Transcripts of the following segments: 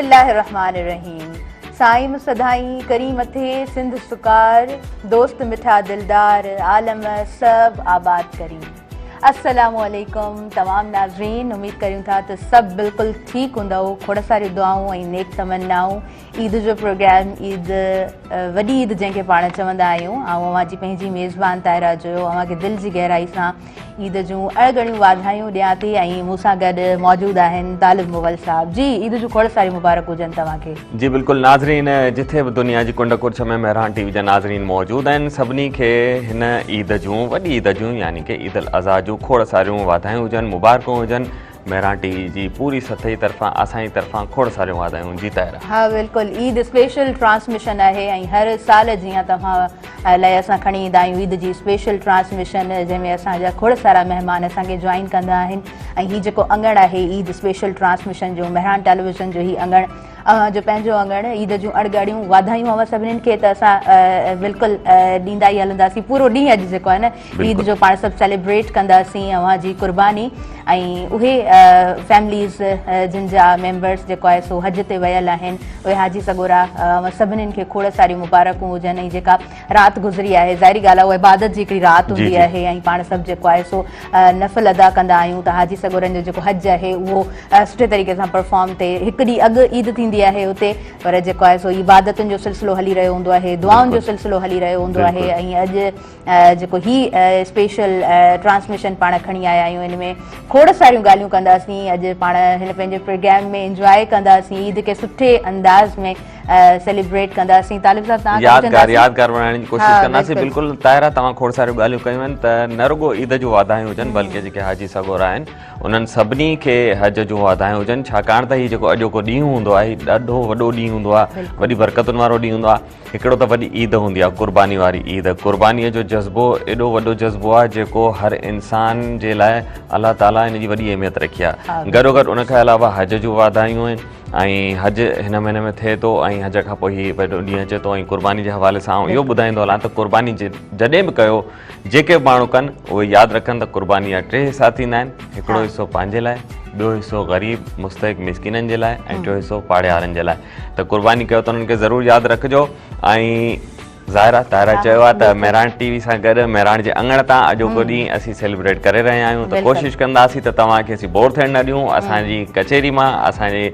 الله الرحمٰن الرحيم سائين سدائين ڪرين مٿي سنڌ سڪار دوست مٺا دلدار عالم سڀ آباد ڪرين السلام عليڪم تمام ناظرين اميد ڪريون ٿا ته سڀ بلڪل ٺيڪ هوندؤ کوڙ ساريون دعائون ۽ نيڪ تمنائون عيد جو پروگرام عيد وڏي عيد جنهن کي پاڻ چوندا آهيون آئون اوهان جي پنهنجي ميزبان طاهره جويو اوهان کي دل جي گهرائي سان عيد جون اڻڳڻيون واڌايون ڏيان ٿي ۽ مون سان گڏ موجود آهن طالب مغل صاحب جي عيد جون کوڙ ساريون مبارڪ هجن توهان کي. جي بلڪل ناظرين جٿي به دنيا جي ڪنڊ ڪڙڇ ۾ مهراڻ ٽي وي جا ناظرين موجود آهن سڀني کي هن عيد جون وڏي عيد جون يعني ڪي عيد الاضحيٰ جون کوڙ ساريون واڌايون هجن مبارڪون هجن مهراڻ ٽي وي جي پوري سٿ جي طرفان اسان جي طرفان کوڙ ساريون واڌايون جي طاهره. ها بلڪل عيد اسپيشل ٽرانسميشن آهي ۽ هر سال جيان توهان لاء اسان کڻي ايندا آهيون عيد جي اسپيشل ٽرانسميشن جنهن ۾ اسان جا کوڙ سارا مهمان اسان کي جوائن ڪندا آهن ۽ هي جيڪو اڱڻ آهي عيد اسپيشل ٽرانسميشن جو مهراڻ ٽيليويزن جو هي اڱڻ اوهان جو پنهنجو اڱڻ عيد جون اڻڳڻيون واڌايون اوهان سڀني کي ته اسان بلڪل ڏيندا ئي هلنداسين پورو ڏينهن اڄ جيڪو آهي نه عيد جو پاڻ سڀ سيليبريٽ ڪنداسين اوهان جي قرباني ۽ اهي فيمليز جن جا ميمبرس جيڪو آهي سو حج تي ويل آهن اهي حاجي سڳورا اوهان سڀني کي کوڙ ساريون مبارڪون هجن ۽ جيڪا رات گذري آهي ظاهري ڳالهه آهي اها عبادت جي هڪڙي رات هوندي آهي ۽ پاڻ سڀ جيڪو آهي سو نفل ادا ڪندا آهيون ته حاجي سڳورن جو جيڪو حج آهي اهو سٺي طريقي سان پرفارم ٿئي هڪ ڏينهن اڳ عيد ٿيندي آهي اتي پر جيڪو آهي سو عبادتن جو سلسلو هلي رهيو هوندو آهي دعائن جو سلسلو هلي رهيو هوندو آهي ۽ اڄ جيڪو هي اسپيشل ٽرانسميشن پاڻ کڻي آيا آهيون ان ۾ کوڙ ساريون ڳالهيون ڪنداسين اڄ پاڻ هن پنهنجي پروگرام ۾ انجواء ڪنداسين عيد کي سٺي انداز ۾ سيليبريٽ ڪنداسين طالب صاحب توهان يادگار يادگار بڻائڻ جي ڪوشش ڪنداسين بلڪل طاهره توهان کوڙ ساريون ڳالهيون ڪيون آهن ته نه رڳو عيد جون واڌايون هجن بلڪه جيڪي حاجي سڳورا آهن انهن سڀني کي حج جون واڌايون هجن ڇاڪاڻ ته هي جيڪو اڄوڪو ڏينهن هوندو آهي ڏاڍو وڏو ڏينهن هوندو آهي وڏي برڪتن وارو ڏينهن هوندو آهي هڪڙو ته وڏي عيد هوندي آهي قرباني واري عيد قرباني جو جذبو ايڏو وڏو جذبو آهي جيڪو هر انسان جي لاء الله تعالي ان جي وڏي اهميت رکي آهي گڏو گڏ ان کان علاوه حج جون واڌايون آهن ۽ حج هن مهيني ۾ ٿئي ٿو ۽ حج کان پوء هي وڏو ڏينهن اچي ٿو ۽ قرباني جي حوالي سان آئون اهو ٻڌائيندو هلان ته قرباني جڏهن به ڪيو جيڪي به ماڻهو ڪن اهي ياد رکن ته قرباني جا ٽي حصا ٿيندا آهن هڪڙو حصو پنهنجي لاء ٻيو حصو غريب مستحق مسڪينن جي لاء ۽ ٽيو حصو پاڙيوارن جي لاء ته قرباني ڪيو ته انهن کي ضرور ياد رکجو ۽ ظاهر آهي طاهره چيو آهي ته مهراڻ ٽي وي سان گڏ مهراڻ جي اڱڻ تان اڄوڪو ڏينهن اسين سيليبريٽ ڪري رهيا آهيون ته ڪوشش ڪنداسين ته توهان کي اسين بور ٿيڻ نه ڏيون اسان جي ڪچهري مان اسان جي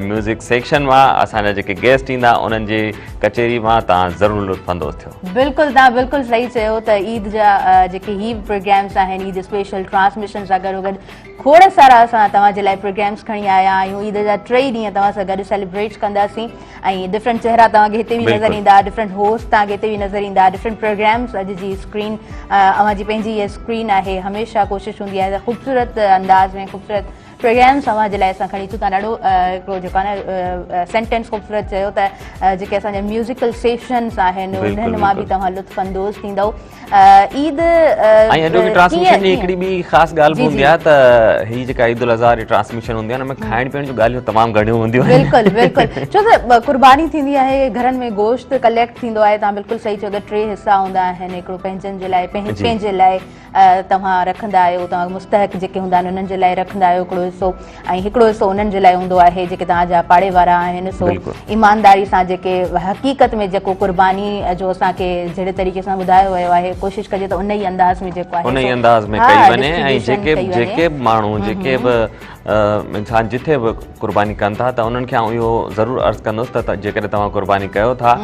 ميوزڪ سيڪشن مان اسان جا جيڪي گيسٽ ايندا انهن جي ڪچهري مان توهان ضرور لطف اندوز ٿيو. بلڪل توهان بلڪل صحيح چيو ته عيد جا جيڪي هي پروگرامس آهن عيد اسپيشل ٽرانسميشن سان گڏوگڏ کوڙ سارا اسان توهان جي لاء پروگرامس کڻي آيا آهيون عيد جا ٽئي ڏينهن توهان سان گڏ سيليبريٽ ڪنداسين ۽ ڊفرنٽ چهرا توهان کي هتي به نظر ايندا ڊفرنٽ هوسٽ توهان کي هتي به نظر ايندا ڊفرنٽ پروگرامس اڄ جي اسڪرين اوهان جي پنهنجي هي اسڪرين آهي هميشه ڪوشش هوندي آهي ته خوبصورت انداز ۾ خوبصورت پروگرامس اوهان جي لاء اسان کڻي اچون ٿا ڏاڍو هڪڙو جيڪو آهي نه سينٽينس خوبصورت چيو ته جيڪي اسان جا ميوزيڪل سيشنس آهن انهن مان به توهان لطف اندوز ٿيندؤ عيد ۽ اڄوڪي ٽرانسميشن جي هڪڙي ٻي خاص ڳالهه به هوندي آهي ته هي جيڪا عيد الاضحيٰ جي ٽرانسميشن هوندي آهي ان ۾ کائڻ پيئڻ جون ڳالهيون تمام گهڻيون هونديون آهن بلڪل بلڪل ڇو ته قرباني ٿيندي آهي گهرن ۾ گوشت ڪليڪٽ ٿيندو آهي توهان بلڪل صحيح چيو ته ٽي حصا هوندا آهن هڪڙو پنهنجن جي لاء پنهنجي لاء توهان رکندا آهيو توهان مستحق جيڪي هوندا آهن انهن جي لاء رکندا آهيو هڪڙو حصو ۽ هڪڙو حصو انهن جي لاء هوندو آهي جيڪي توهان جا پاڙي وارا آهن سو ايمانداري سان جيڪي حقيقت ۾ جيڪو قرباني جو اسان کي جهڙي طريقي سان ٻڌايو ويو آهي ڪوشش ڪجي ته ان ئي انداز ۾ جيڪو آهي ان ئي انداز ۾ ڪئي وڃي ۽ جيڪي جيڪي به ماڻهو جيڪي به انسان جٿي به قرباني ڪن ٿا ته انهن کي آئون اهو ضرور عرض ڪندس ته جيڪڏهن توهان قرباني ڪيو ٿا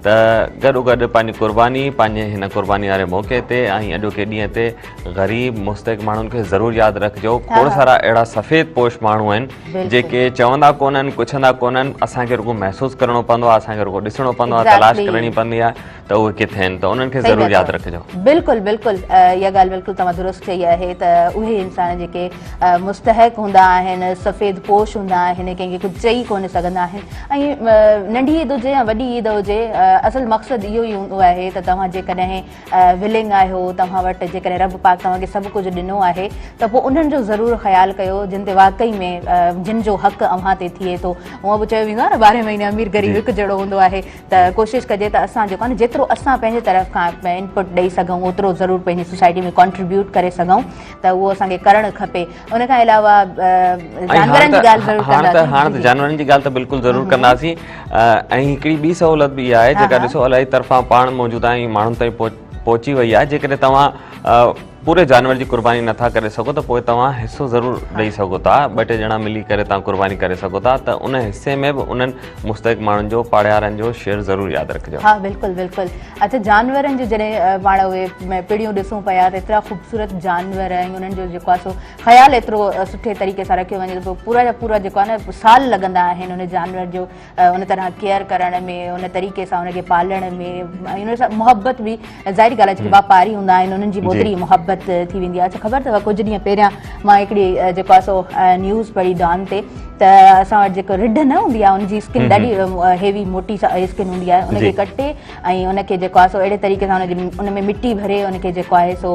ته گڏو گڏ پنهنجي قرباني پنهنجي هن قرباني واري موقعي تي ۽ اڄوڪي ڏينهن تي غريب مستحق ماڻهن کي ضرور ياد رکجو کوڙ سارا اهڙا سفيد پوش ماڻهو آهن جيڪي چوندا ڪونهن ڪڇندا ڪونهن اسان کي رڳو محسوس ڪرڻو پوندو آهي اسان کي رڳو ڏسڻو پوندو آهي تلاش ڪرڻي پوندي آهي ته اهي ڪٿي آهن ته انهن کي ضرور ياد رکجو. بلڪل بلڪل اها ڳالهه بلڪل توهان درست چئي آهي ته اهي انسان جيڪي مستحق هوندا آهن سفيد پوش هوندا آهن ڪنهن کي ڪجهه چئي ڪونه سگهندا آهن ۽ ننڍي عيد هجي يا وڏي عيد هجي اصل مقصد اهو ئي هوندو آهي ته توهان جيڪڏهن ولنگ آهيو، توهان وٽ جيڪڏهن رب پاڪ توهان کي سڀ ڪجهه ڏنو آهي ته پوء انهن جو ضرور خيال ڪيو جن تي واقعي ۾ جن جو حق اوهان تي ٿئي ٿو. هونء به چيو ويندو آهي نه ٻارهين مهيني امير غريب هڪ جهڙو هوندو آهي ته ڪوشش ڪجي ته اسان جيڪو آهي نه جيترو اسان پنهنجي طرف کان انپٽ ڏئي سگهون اوترو ضرور پنهنجي سوسائٽي ۾ ڪنٽريبيوٽ ڪري سگهون ته اهو اسان کي ڪرڻ کپي. ان کان علاوه جانورن جي ڳالهه ضرور ڪنداسين. هاڻ ته جانورن جي ڳالهه ته بلڪل ضرور ڪنداسين ۽ هڪڙي ٻي سهولت به اها آهي جيڪا ڏسو الاهي طرفان پاڻ موجود آهي ۽ ماڻهن تائين پهچي وئي آهي جيڪڏهن توهان پوري جانور جي قرباني نٿا ڪري سگهو ته پوء توهان حصو ضرور ڏئي سگهو ٿا ٻه ٽي ڄڻا ملي ڪري توهان قرباني ڪري سگهو ٿا ته ان حصي ۾ به انهن مستحق ماڻهن جو پاڙيارن جو شيئر ضرور ياد رکجو. ها بلڪل بلڪل اڇا جانورن جو جڏهن پاڻ اهي پڙيون ڏسون پيا ته ايترا خوبصورت جانور ۽ انهن جو جيڪو آهي سو خيال ايترو سٺي طريقي سان رکيو وڃي ٿو پورا جا پورا جيڪو آهي نه سال لڳندا آهن ان جانور جو ان طرح ڪيئر ڪرڻ ۾ ان طريقي سان ان کي پالڻ ۾ ۽ ان سان محبت به ظاهري ڳالهه آهي جيڪي واپاري هوندا آهن انهن جي اوتري محبت ٿي ويندي آهي اڇا خبر اٿو ڪجهه ڏينهن پهريان مان هڪڙي جيڪو آهي سو نيوز پڙهي ڊان تي ته اسان وٽ جيڪو رڍ نه هوندي آهي ان جي اسڪن ڏاڍي هيوي موٽي اسڪن هوندي آهي ان کي ڪٽي ۽ ان کي جيڪو آهي سو اهڙي طريقي سان ان جي ان ۾ مٽي ڀري ان کي جيڪو آهي سو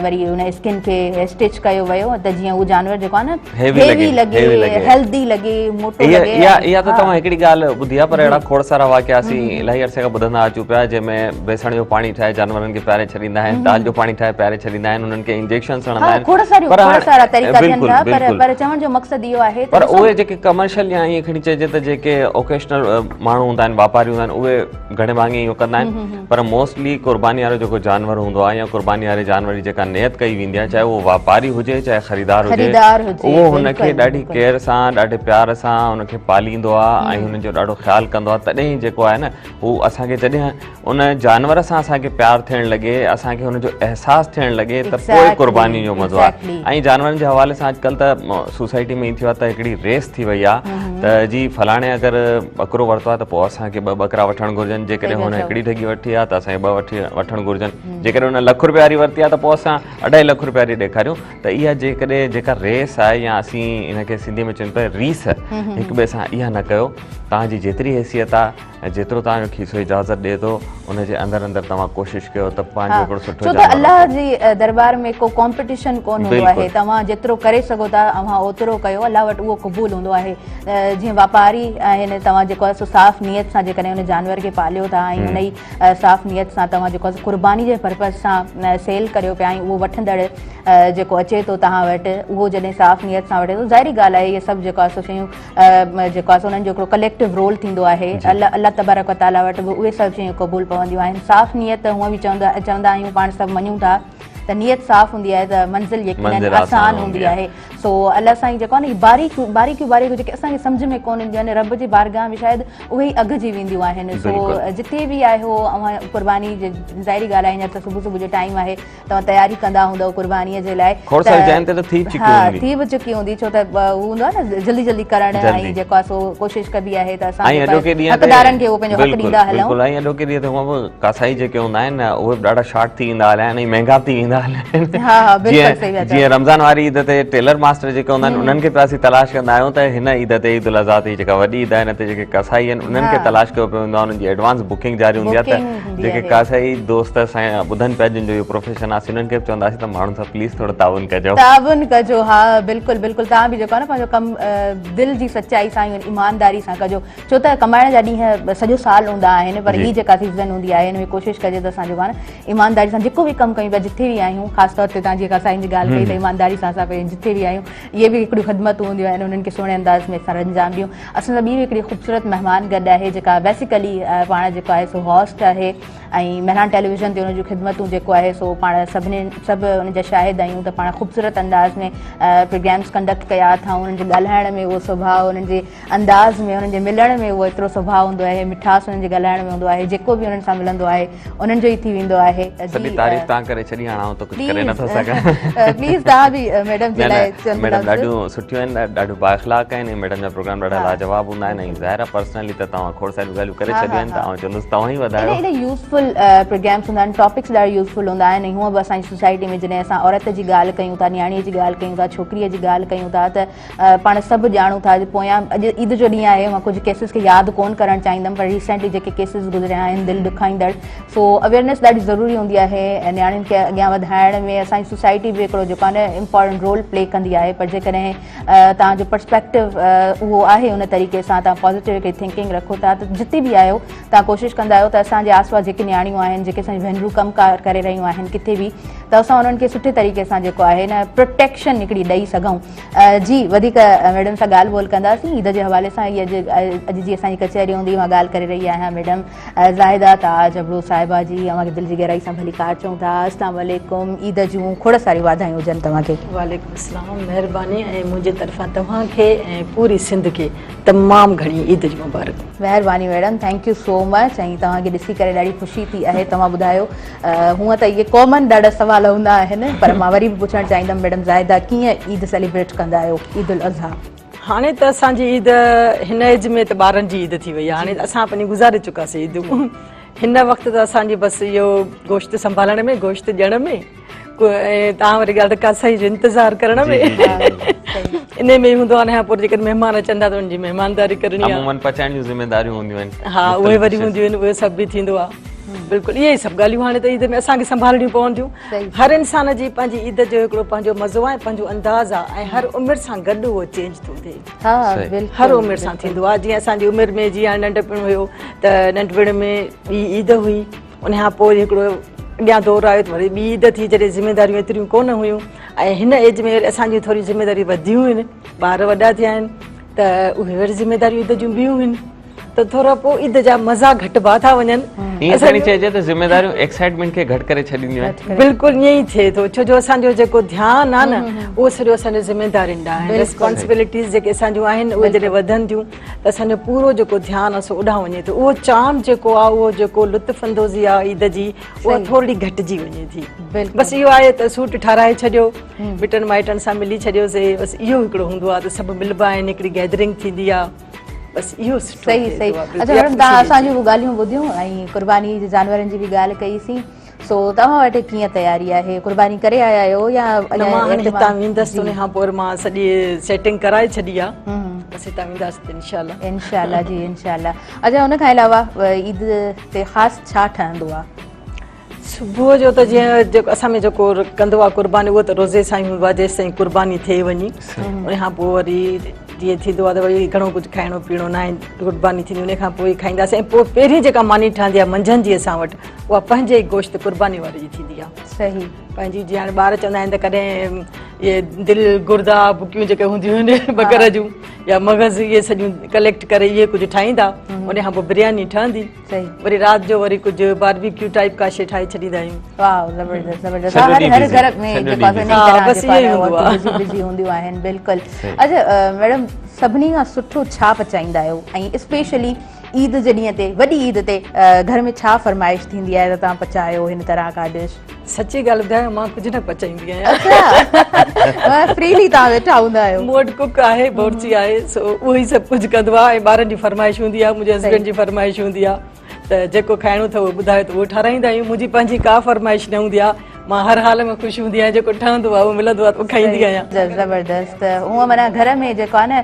وري ان اسڪن کي اسٽچ ڪيو ويو ته جيئن هو جانور جيڪو آهي نه هيوي لڳي هيلدي لڳي موٽو لڳي. اها اها ته توهان هڪڙي ڳالهه ٻڌي آهي پر اهڙا کوڙ سارا واقعا اسين الاهي عرصي کان ٻڌندا اچون پيا جنهن ۾ بيسڻ جو پاڻي ٺاهي جانورن کي پياري ڇڏيندا آهن دال جو پاڻي ٺاهي پياري ڇڏيندا آهن انهن کي انجيڪشنس هڻندا آهن کوڙ ساريون کوڙ سارا طريقا ٿين ٿا پر پر چوڻ جو مقصد اهو آهي پر اهي جيڪي ڪمرشل يا ائين کڻي چئجي ته جيڪي اوڪيشنل ماڻهو هوندا آهن واپاري هوندا آهن اهي گهڻي ڀاڱي اهو ڪندا آهن پر موسٽلي قرباني وارو جيڪو جانور هوندو آهي يا قرباني واري جانور جي جيڪا نيت ڪئي ويندي آهي چاهي اهو واپاري هجي چاهي خريدار هجي اهو هن کي ڏاڍي ڪيئر سان ڏاڍي پيار سان هن کي پاليندو آهي ۽ هن جو ڏاڍو خيال ڪندو آهي تڏهن جيڪو آهي نه هو اسان کي جڏهن ان جانور سان اسان کي پيار ٿيڻ لڳي اسان کي هن جو احساس ٿيڻ لڳي ته پوء قرباني جو مزو آهي ۽ جانورن جي حوالي سان اڄڪلهه ته سوسائٽي ۾ ائين ٿيو آهي ته هڪڙي ريس ٿي وئي آهي ته جي فلاڻي اگر ٻڪرو ورتو آهي ته پوء اسان کي ٻه ٻڪرا وٺڻ گهرجن جيڪڏهن هن هڪڙي ڍڳي وٺي آهي ته اسان کي ٻه وٺي وٺڻ گهرجن جيڪڏهن هن لک روپيا واري ورتي آهي ته پوء اسان اڍائي لک روپيا واري ڏيکاريون ته اها جيڪڏهن جيڪا ريس آهي يا اسين ان کي سنڌي ۾ چون پيا ريس هڪ ٻئي سان اها نه ڪيو توهان جي جيتري حيثيت آهي ۽ جيترو توهان جو کيسو اجازت ڏئي ٿو ان جي اندر اندر توهان ڪوشش ڪيو ته پنهنجو هڪڙو سٺو ڇو ته الله جي دربار ۾ ڪو ڪامپيٽيشن ڪون هوندو آهي توهان جيترو ڪري سگهو ٿا اوهان اوترو ڪيو الله وٽ اهو قبول هوندو آهي جيئن واپاري آهن توهان جيڪو آهي سو صاف نيت سان جيڪڏهن ان جانور کي پاليو ٿا ۽ ان ئي صاف نيت سان توهان جيڪو آهي قرباني جي پرپز سان سيل ڪريو پيا ۽ اهو وٺندڙ جيڪو اچي ٿو توهان وٽ اهو جڏهن صاف نيت سان وٺي ٿو ظاهري ڳالهه آهي اهي سڀ جيڪو آهي سو شيون جيڪو آهي سو انهن جو هڪڙو ڪليڪٽو رول ٿيندو آهي الله الله تبارڪ وتعاليٰ وٽ به اهي سڀ شيون قبول پونديون آهن صاف نيت هونء به چوندا چوندا آهيون پاڻ سڀ مڃون ٿا ته نيت صاف هوندي آهي ته منزل يقينن آسان هوندي آهي سو الله سائين جيڪو آهي نه باريڪيون باريڪيون باريڪيون جيڪي اسان کي سمجهه ۾ ڪونه اينديون آهن رب جي بارگاهه ۾ شايد اهي ئي اگهجي وينديون آهن سو جتي به آهيو اوهان قرباني ظاهري ڳالهه آهي هينئر ته صبح صبح جو ٽائيم آهي توهان تياري ڪندا هوندؤ قربانيء جي لاء کوڙ ساري جاين تي ته ٿي چڪي هوندي. ها ٿي به چڪي هوندي ڇو ته هو هوندو آهي نه جلدي جلدي ڪرڻ ۽ جيڪو آهي سو ڪوشش ڪبي آهي ته اسان حقدارن کي اهو پنهنجو حق ڏيندا هلون. بلڪل ۽ اڄوڪي ڏينهن تي هونء به ڪاسائي جيڪي هوندا آهن اهي به ڏاڍا شارٽ ٿي ويندا هليا آهن ۽ مهنگا به ٿي ويندا هليا آهن. ها ها بلڪل صحيح پيا چئو. جيئن رمضان واري عيد تي ٽيلر ماسٽر جيڪي هوندا آهن انهن کي پيا اسين تلاش ڪندا آهيون ته هن عيد تي عيد الاضحيٰ تي جيڪا وڏي عيد آهي ان تي جيڪي ڪاسائي آهن انهن کي تلاش ڪيو پيو ويندو آهي انهن جي ايڊوانس بڪنگ جاري هوندي آهي ته جيڪي ڪاسائي دوست اسان جا ٻڌن پيا جن جو اهو پروفيشن آهي اسين انهن کي به چونداسين ته ماڻهن سان پليز ٿورو تعاون ڪجو. تعاون ڪجو ها بلڪل بلڪل توهان به جيڪو آهي نه پنهنجو ڪم دل جي سچائي سان ۽ ايمانداري سان ڪجو ڇو ته ڪمائڻ جا ڏينهن سڄو سال هوندا آهن پر هي جيڪا سيزن هوندي آهي ان ۾ ڪوشش ڪجي ته اسان جيڪو آهي نه ايمانداري سان جيڪو به ڪم ڪيون پيا جٿي به آهيون خاص طور تي توهان جيئن ڪاسائين جي ڳالهه ڪئي ته ايمانداري سان اسان پنهنجي جٿي به آهيون اهي به هڪڙيون خدمتون هونديون آهن انهن کي سهڻي انداز ۾ سر انجام ڏيون. اسان سان ٻي به هڪڙي خوبصورت مهمان گڏ آهي جيڪا بيسيڪلي پاڻ جيڪو آهي سو هوسٽ آهي ۽ مهراڻ ٽيليويزن تي ان جون خدمتون جيڪو آهي سو پاڻ سڀني سڀ ان جا شاهد آهيون ته پاڻ خوبصورت انداز ۾ پروگرامس ڪنڊڪٽ ڪيا اٿائون انهن جي ڳالهائڻ ۾ اهو سڀاء انهن جي انداز ۾ انهن جي ملڻ ۾ اهو ايترو سڀاء هوندو آهي مٺاس انهن جي ڳالهائڻ ۾ هوندو آهي جيڪو به انهن سان ملندو آهي انهن جو ئي ٿي ويندو آهي. سڄي تعريف توهان ڪري ڇڏي هاڻ آئون ته ڪجهه ڪري نٿو سگهان. پليز توهان به ميڊم جي لاء چند ميڊم ڏاڍيون سٺيون آهن ڏاڍيون بااخلاق آهن ۽ ميڊم جا پروگرام ڏاڍا لاجواب هوندا آهن ۽ ظاهر آهي پرسنلي ته توهان کوڙ ساريون ڳالهيون ڪري ڇڏيون آهن ته آئون چوندس توهان ئي وڌايو. ايڏا يوزفل پروگرامس هوندا آهن ٽاپڪس ڏاڍا يوزفل هوندا آهن ۽ هونء به اسان جي سوسائٽي ۾ جڏهن اسان عورت جي ڳالهه ڪيون ٿا نياڻي جي ڳالهه ڪيون ٿا ڇوڪري جي ڳالهه ڪيون ٿا ته پاڻ سڀ ڄاڻون ٿا پويان اڄ عيد جو ڏينهن آهي مان ڪجهه ڪيسز کي ياد ڪون ڪرڻ چاهيندم پر ريسينٽلي جيڪي ڪيسز گذريا آهن دل ڏکائيندڙ سو اويئرنيس ڏاڍي ضروري هوندي آهي نياڻين کي اڳيان وڌائڻ ۾ اسان جي سوسائٽي به هڪڙو جيڪو آهي نه امپارٽنٽ رول پلي ڪندي آهي پر جيڪڏهن توهان جو پرسپيڪٽو اهو آهي ان طريقي سان توهان پازيٽو هڪڙي ٿنڪنگ رکو ٿا ته جتي به آهيو توهان ڪوشش ڪندا آهيو ته اسان جي آس پاس جيڪي نياڻيون آهن جيڪي اسان جون ڀينرون ڪم ڪار ڪري رهيون آهن ڪٿي به. ته اسان انهن کي سٺي طريقي سان جيڪو آهي نه پروٽيڪشن هڪڙي ڏئي سگهون. جي وڌيڪ ميڊم سان ڳالهه ٻولهه ڪنداسين عيد جي حوالي سان هي اڄ جي اسان جي ڪچهري هوندي مان ڳالهه ڪري رهي آهيان ميڊم زاهده تاج ابڙو صاحبه جي اوهان کي دل جي گهرائي سان ڀليڪار چئون ٿا اسلام عليڪم عيد جون کوڙ ساريون واڌايون هجن توهان کي. وعليڪم السلام مهرباني ۽ منهنجي طرفان توهان کي ۽ پوري سنڌ کي تمام گهڻي عيد جون مبارڪون. مهرباني madam thank you so much ۽ توهان کي ڏسي ڪري ڏاڍي خوشي ٿي آهي توهان ٻڌايو هونء ته اهي ڪامن ڏاڍا سوال هوندا آهن پر مان وري به پڇڻ چاهيندم ميڊم زاهده ڪيئن عيد سيليبريٽ ڪندا آهيو عيد الاضحيٰ؟ هاڻي ته اسان جي عيد هن ايج ۾ ته ٻارن جي عيد ٿي وئي آهي هاڻي اسان پنهنجي گذاري چڪاسي عيدون هن وقت ته اسان جي بس اهو گوشت سنڀالڻ ۾ گوشت ڏيڻ ۾ ۽ توهان وري ڳالهه ته ڪاسائي جو انتظار ڪرڻ ۾ ان ۾ هوندو آهي پوء جيڪڏهن مهمان اچن ٿا ته انهن جي مهمانداري ڪرڻي آهي عمومن پچائڻ جون ذميداريون هونديون آهن ها اهي وري هونديون آهن اهي سڀ به ٿيندو آهي بلڪل اهي سڀ ڳالهيون هاڻي ته عيد ۾ اسان کي سنڀالڻيون پونديون هر انسان جي پنهنجي عيد جو هڪڙو پنهنجو مزو آهي پنهنجو انداز آهي ۽ هر عمر سان گڏ اهو چينج ٿو ٿئي هر عمر سان ٿيندو آهي جيئن اسان جي عمر ۾ جيئن هاڻي ننڍپڻ هيو ته ننڍپڻ ۾ ٻي عيد هئي ان کان پوء هڪڙو اڳيان دور آيو ته وري ٻي عيد ٿي جڏهن ذميداريون ايتريون ڪونه هيون ۽ هن ايج ۾ وري اسان جون ٿوريون ذميداريون وڌيون آهن ٻار وڏا ٿيا آهن ته اهي وري ذميداريون عيد جون ٻيون آهن ته ٿورو پوء عيد جا مزا گهٽبا ٿا وڃن. ائين کڻي چئجي ته ذميداريون ايڪسائٽمينٽ کي گهٽ ڪري ڇڏينديون آهن. بلڪل ائين ئي ٿئي ٿو ڇو جو اسان جو جيڪو ڌيان آهي نه اهو سڄو اسان جو ذميدارين ڏانهن آهي ريسپانسبلٽيز جيڪي اسان جون آهن اهي جڏهن وڌن ٿيون ته اسان جو پورو جيڪو ڌيان آهي سو اوڏانهن وڃي ٿو اهو چارم جيڪو آهي اهو جيڪو لطف اندوزي آهي عيد جي اها ٿورڙي گهٽجي وڃي ٿي بس اهو آهي ته سوٽ ٺاراهي ڇڏيو مٽن مائٽن سان ملي ڇڏيوسي بس اهو هڪڙو هوندو آهي ته سڀ ملبا آهن هڪڙي گيدرنگ ٿيندي آهي بس اهو سٺو صحيح صحيح اچا ميڊم توهان اسان جون ڳالهيون ٻڌيون ۽ قرباني جي جانورن جي به ڳالهه ڪئي سين سو توهان وٽ ڪيئن تياري آهي قرباني ڪري آيا آهيو يا نه مان هاڻي هتان ويندس ان کان پوء مان سڄي سيٽنگ ڪرائي ڇڏي آ بس هتان وينداس ته انشاء الله انشاء الله جي انشاء الله اچا ان کان علاوه عيد تي خاص ڇا ٺهندو آ؟ صبح جو ته جيئن جيڪو اسان ۾ جيڪو ڪندو آ قرباني اهو ته روزي سان ئي هوندو آ جيستائين قرباني ٿئي وڃي ان کان پوء وري جيئن ٿيندو آ ته وري گهڻو ڪجهه کائڻو پيئڻو ناهي قرباني ٿيندي ان کان پوء ئي کائينداسين ۽ پوء پهرين جيڪا ماني ٺهندي آ منجهند جي اسان وٽ اها پنهنجي ئي گوشت قرباني واري جي ٿيندي آ. صحيح. پنهنجي جيئن هاڻي ٻار چوندا آهن ته ڪڏهن اهي دل گردا بڪيون جيڪي هونديون آهن ٻڪر جون يا مغز اهي سڄيون ڪليڪٽ ڪري اهي ڪجهه ٺاهيندا ان کان پوء برياني ٺهندي وري رات جو وري ڪجهه باربيڪيو ٽائيپ ڪا شي ٺاهي ڇڏيندا آهيون. واهه زبردست زبردست هر هر گهر ۾ جيڪو آهي نئين طرح بس اهي ئي هوندو آهي بزي بزي هونديون آهن بلڪل اچا ميڊم سڀني کان سٺو ڇا پچائيندا آهيو ۽ اسپيشلي عيد جي ڏينهن تي وڏي عيد تي گهر ۾ ڇا فرمائش ٿيندي آهي ته توهان پچايو هن طرح ڪا ڊش؟ سچي ڳالهه ٻڌايان مان ڪجهه نه پچائيندي آهيان. اڇا فريلي توهان ويٺا هوندا آهيو. مون وٽ ڪڪ آهي بورچي آهي سو اهو ئي سڀ ڪجهه ڪندو آهي ۽ ٻارن جي فرمائش هوندي آهي منهنجي هسبينڊ جي فرمائش هوندي آهي ته جيڪو کائڻو اٿو اهو ٻڌايو ته اهو ٺاراهيندا آهيون منهنجي پنهنجي ڪا فرمائش نه هوندي آهي مان هر حال ۾ خوش هوندي آهيان جيڪو ٺهندو آهي اهو ملندو آهي ته اهو کائيندي آهيان. زبردست هونء معنيٰ گهر ۾ جيڪو آهي نه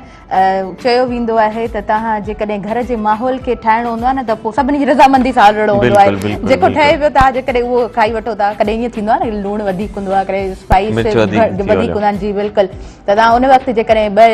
چيو ويندو آهي ته توهان جيڪڏهن گهر جي ماحول کي ٺاهڻو هوندو آهي نه ته پوء سڀني جي رضامندي سان هلڻو هوندو آهي جيڪو ٺهي پيو توهان جيڪڏهن اهو کائي وٺو ٿا ڪڏهن ائين ٿيندو آهي نه لوڻ وڌيڪ هوندو آهي ڪڏهن اسپائس وڌيڪ هوندا آهن جي بلڪل ته توهان ان وقت جيڪڏهن ٻه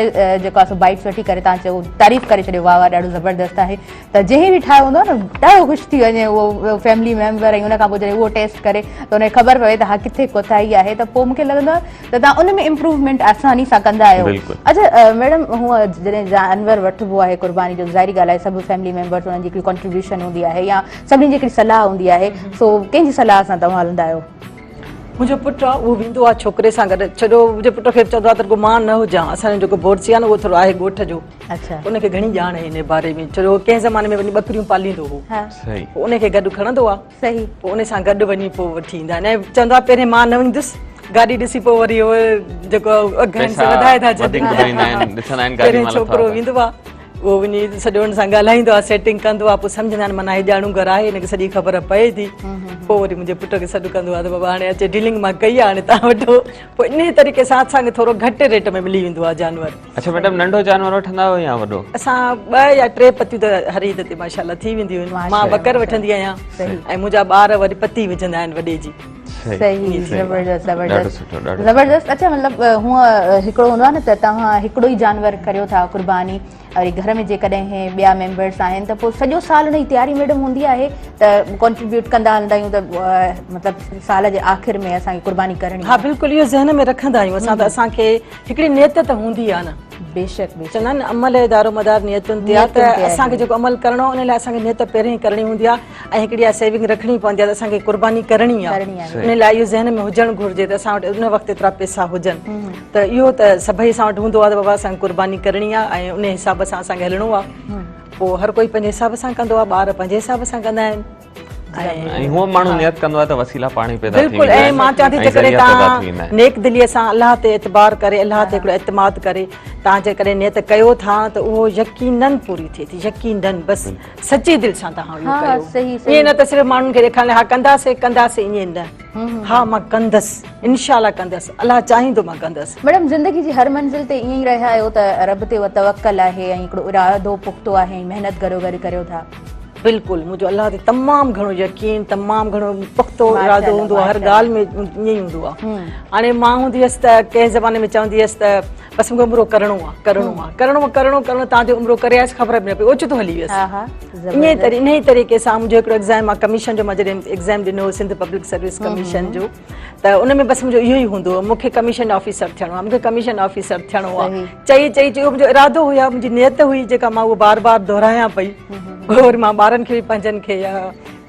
جيڪو آهي سو بائيٽس وٺي ڪري توهان چئو تعريف ڪري ڇڏيو واهه واهه ڏاڍو زبردست آهي ته جنهن به ٺاهيو هوندو آهي نه ڏاڍو خوش ٿي وڃي اهو فيملي ميمبر ۽ ان کان پوء جڏهن اهو ٽيسٽ ڪري ته ان کي خبر پوي ته ها ڪٿي ڪوتاهي آهي ته پوء مون کي لڳندو آهي ته توهان ان ۾ امپروومينٽ آساني سان ڪندا آهيو. اڇا ميڊم هونء جڏهن جانور وٺبو آهي قرباني جو ظاهري ڳالهه آهي سڀ فيملي ميمبرس انهن جي هڪڙي ڪنٽريبيوشن هوندي آهي يا سڀني جي هڪڙي صلاح هوندي آهي سو ڪنهن جي صلاح سان توهان هلندا آهيو؟ منهنجو پٽ آهي اهو ويندو آهي ڇوڪري سان گڏ ڇو منهنجي پٽ کي چوندو آهي ته رڳو مان نه هجان اسان جو جيڪو بورچي آهي نه اهو ٿورو آهي ڳوٺ جو ان کي گهڻي ڄاڻ آهي ان باري ۾ ڇو جو ڪنهن زماني ۾ وڃي ٻڪريون پاليندو هو پوء ان کي گڏ کڻندو آهي صحيح. پوء ان سان گڏ وڃي پوء وٺي ايندا آهن ۽ چوندو آهي پهرين مان نه ويندس گاڏي ڏسي پوء وري اهي جيڪو اگهه آهن سي وڌائي ٿا ڇڏين پهرين ڇوڪرو ويندو آهي اهو وڃي سڄو ان سان ڳالهائيندو آهي سيٽنگ ڪندو آهي پوء سمجهندا آهن معنيٰ هي ڄاڻو گهر آهي هن کي سڄي خبر پئي ٿي پوء وري منهنجي پٽ کي سڏ ڪندو آهي ته بابا هاڻي اچي ڊيلنگ مان ڪئي آهي هاڻي توهان وٺو پوء انهي طريقي سان اسان کي ٿورو گهٽ ريٽ ۾ ملي ويندو آهي جانور. اڇا ميڊم ننڍو جانور وٺندا آهيو يا وڏو؟ اسان ٻه يا ٽي پتيون ته هر عيد تي ماشاءالله ٿي وينديون آهن. مان ٻڪر وٺندي آهيان ۽ منهنجا ٻار وري پتي وجهندا آهن وڏي جي. صحيح زبردست زبردست زبردست اڇا مطلب هونء هڪڙو هوندو آهي نه ته توهان هڪڙو ئي جانور ڪريو ٿا قرباني وري گهر ۾ جيڪڏهن ٻيا ميمبرس آهن ته پوء سڄو سال ان جي تياري ميڊم هوندي آهي ته ڪنٽريبيوٽ ڪندا هلندا آهيون ته مطلب سال جي آخر ۾ اسان کي قرباني ڪرڻي ها بلڪل اهو ذهن ۾ رکندا آهيون اسان ته اسان کي هڪڙي نيت ته هوندي آهي نه بيشڪ بيشڪ چوندا آهن عمل جو دارو مدار نيتن تي آهي ته اسان کي جيڪو عمل ڪرڻو آهي ان لاء اسان کي نيت پهرين ڪرڻي هوندي آهي ۽ هڪڙي اها سيونگ رکڻي پوندي آهي ته اسان کي قرباني ڪرڻي آهي ان لاء اهو ذهن ۾ هجڻ گهرجي ته اسان وٽ ان وقت ايترا پئسا هجن ته اهو ته سڀئي اسان وٽ هوندو آهي ته بابا اسان کي قرباني ڪرڻي آهي ۽ ان حساب سان اسان کي هلڻو آهي پوء هر ڪوئي پنهنجي حساب سان ڪندو آهي ٻار پنهنجي حساب سان ڪندا آهن ۽ هونء ماڻهو نيت ڪندو آهي ته وسيلا پاڻ ئي پيدا ٿي بلڪل ويندا ۽ مان چوان ٿي آهن ۽ جيڪڏهن ذريعا پيدا ٿي توهان ويندا آهن. نيڪ دليء سان الله تي اعتبار ڪري الله تي هڪڙو اعتماد ڪري توهان جيڪڏهن نيت ڪيو ٿا ته اهو يقينن پوري ٿئي ٿي يقينن بس سچي دل سان توهان اهو ها ڪيو صحيح ائين نه صحيح ته صرف ماڻهن کي ڏيکارڻ لاء ها ڪنداسي ڪنداسي ائين نه ها مان ڪندس انشاء الله ڪندس الله چاهيندو مان ڪندس. ميڊم زندگي جي هر منزل تي ائين ئي رهيا آهيو ته رب تي توڪل آهي ۽ هڪڙو ارادو پختو آهي ۽ محنت گڏوگڏ ڪريو ٿا. بلڪل منهنجو الله تي تمام گهڻو يقين تمام گهڻو پختو ماشاء ارادو الله هوندو آهي هر ماشاء ڳالهه ۾ ائين ئي هوندو آهي هاڻي مان هوندي هيس ته ڪنهن زماني ۾ چوندي هيس ته بس مونکي عمرو ڪرڻو آهي ڪرڻو آهي ڪرڻو ڪرڻو ڪرڻو تان جو عمرو ڪري آيس خبر به نه پئي اوچتو هلي ويس ها ها انهي زبردست طريقي انهي طريقي سان منهنجو هڪڙو ايگزام آهي ڪميشن جو مان جڏهن ايگزام ڏنو هو سنڌ پبلڪ سروس ڪميشن جو ته ان ۾ بس منهنجو اهو ئي هوندو هو مونکي ڪميشن آفيسر ٿيڻو آهي مونکي ڪميشن آفيسر ٿيڻو آهي چئي چئي چئي اهو منهنجو ارادو هيا منهنجي نيت هئي جيڪا مان اهو بار بار دهرايان پئي وري مان ٻارن کي به پنهنجن کي يا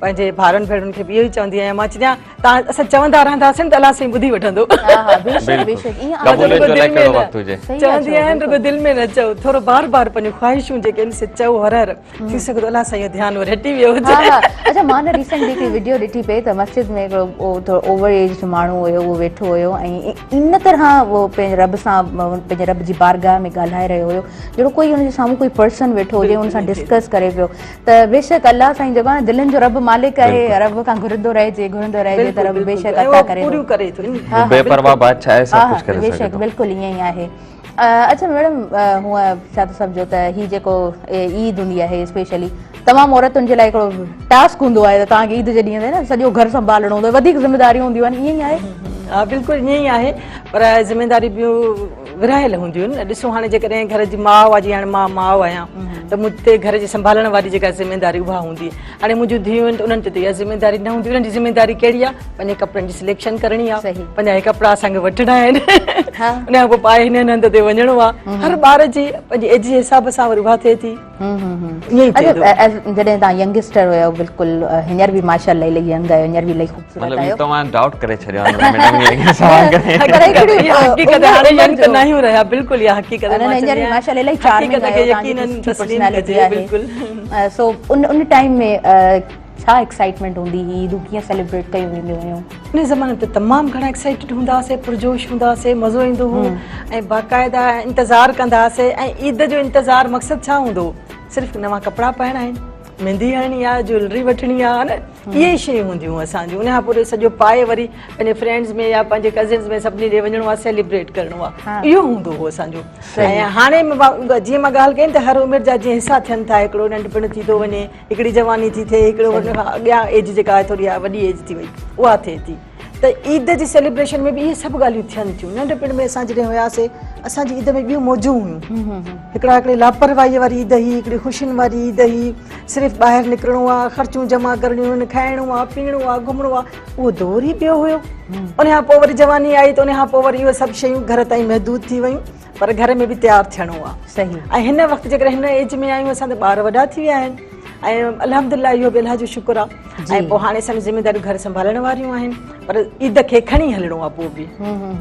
پنهنجي ڀائرن ڀيڻن کي به اهو ئي چوندي آهيان مان چوندي آهيان تان اسان چوندا رهنداسين ته الله سائين ٻڌي وٺندو. ها ها بيشڪ بيشڪ ائين آهي. قبوليت جو الائي ڪهڙو وقت هجي. چوندي آهيان رڳو دل ۾ نه چئو ٿورو بار بار پنهنجون خواهشون جيڪي آهن سي چئو هر هر ٿي سگهي ٿو الله سائين جو ڌيان وري هٽي ويو هجي. ها ها اڇا مان نه ريسنٽلي هڪڙي وڊيو ڏٺي پئي ته مسجد ۾ هڪڙو ٿورو اوور ايج ماڻهو هيو اهو ويٺو هيو ۽ ان طرح اهو پنهنجي رب سان پنهنجي رب جي بارگاهه ۾ ڳالهائي رهيو هيو جهڙو ڪوئي ان جي سامهون ڪوئي پرسن ويٺو هجي ان سان ڊسڪس ڪري پيو ته بيشڪ الله سائين جيڪو آهي دلين جو رب مالڪ آهي رب کان گهرندو رهجي گهرندو رهجي ته رب بيشڪ عطا ڪري ڪري ٿو بي پرواهه بادشاهه آهي سڀ ڪجهه ڪري سگهي ٿو بلڪل ائين ئي آهي اڇا ميڊم هونء ڇا ٿو سمجهو ته هي جيڪو عيد هوندي آهي اسپيشلي تمام عورتن جي لاء هڪڙو ٽاسڪ هوندو آهي ته توهان کي عيد جي ڏينهن تي نه سڄو گهر سنڀالڻو هوندو آهي وڌيڪ ذميداريون هونديون آهن ائين ئي آهي؟ ها بلڪل ائين ئي آهي پر ذميداريون ٻيون ورهايل هونديون آهن ڏسو هاڻي جيڪڏهن گهر جي ماء آهي جيئن هاڻي مان ماء آهيان ته مون تي گهر جي سنڀالڻ واري جيڪا ذميداري اها هوندي هاڻي منهنجون ڌيئون آهن ته انهن تي ته اها ذميداري نه هوندي انهن جي ذميداري ڪهڙي آهي پنهنجي ڪپڙن جي سليڪشن ڪرڻي آهي پنهنجا هي ڪپڙا اسان کي وٺڻا آهن ان کان پوء پائي هن هن هنڌ تي وڃڻو آهي هر ٻار جي پنهنجي ايج جي حساب سان وري اها ٿئي ٿي. اڇا جڏهن توهان ينگسٽر هيو بلڪل هينئر به ماشاء الله الائي ينگ آهيو هينئر به الائي خوبصورت مطلب آهيو توهان ڊائوٽ ڪري ڇڏيو آهي ميڊم کي سوال ڪري پر هڪڙي حقيقت هاڻي ينگ ته ناهيون رهيا بلڪل اها حقيقت نه نه هينئر به ماشاء الله الائي چارمنگ آهيو توهان جي سٺي پرسنالٽي آهي سو ان ان ٽائيم ۾ ڇا ايڪسائٽمينٽ هوندي هئي عيدون ڪيئن سيليبريٽ ڪيون وينديون هيون؟ ان زماني ۾ ته تمام گهڻا ايڪسائٽيڊ هوندا هئاسي پرجوش هوندا هئاسي مزو ايندو هو ۽ باقاعده انتظار ڪندا هئاسي ۽ عيد جو انتظار مقصد ڇا هوندو هو صرف نوان ڪپڙا پائڻا آهن ميندي هڻڻي آهي جيولري وٺڻي آهي نه اهي ئي شيون هونديون هيون اسان جون ان کان پوء سڄو پائي وري پنهنجي فرينڊز ۾ يا پنهنجي ڪزنز ۾ سڀني ڏي وڃڻو آهي سيليبريٽ ڪرڻو آهي اهو هوندو هو اسان جو ۽ هاڻي جيئن مان ڳالهه ڪئي ته هر عمر جا جيئن حصا ٿين ٿا هڪڙو ننڍپڻ ٿي ٿو وڃي هڪڙي جواني ٿي ٿئي هڪڙو ان کان اڳيان ايج جيڪا آهي ٿوري وڏي ايج ٿي وئي اها ٿئي ٿي ته عيد جي سيليبريشن ۾ به اهي سڀ ڳالهيون ٿين ٿيون ننڍپڻ ۾ اسان جڏهن هياسي اسان جي عيد ۾ ٻيون موجون هيون هڪڙا هڪڙي لاپرواهي واري عيد هئي هڪڙي خوشين واري عيد هئي صرف ٻاهر نڪرڻو آهي خرچون جمع ڪرڻيون آهن کائڻو آهي پيئڻو آهي گهمڻو آهي اهو دور ئي ٻيو هيو ان کان پوء وري جواني آئي ته ان کان پوء وري اهي سڀ شيون گهر تائين محدود ٿي ويون پر گهر ۾ به تيار ٿيڻو آ صحيح ۽ هن وقت جيڪڏهن هن ايج ۾ آهيون اسان ته ٻار وڏا ٿي ويا آهن ۽ الحمدلله اهو به الله جو شڪر آ ۽ پوء هاڻي اسان جون ذميداريون گهر سنڀالڻ واريون آهن پر عيد کي کڻي هلڻو آ پوء به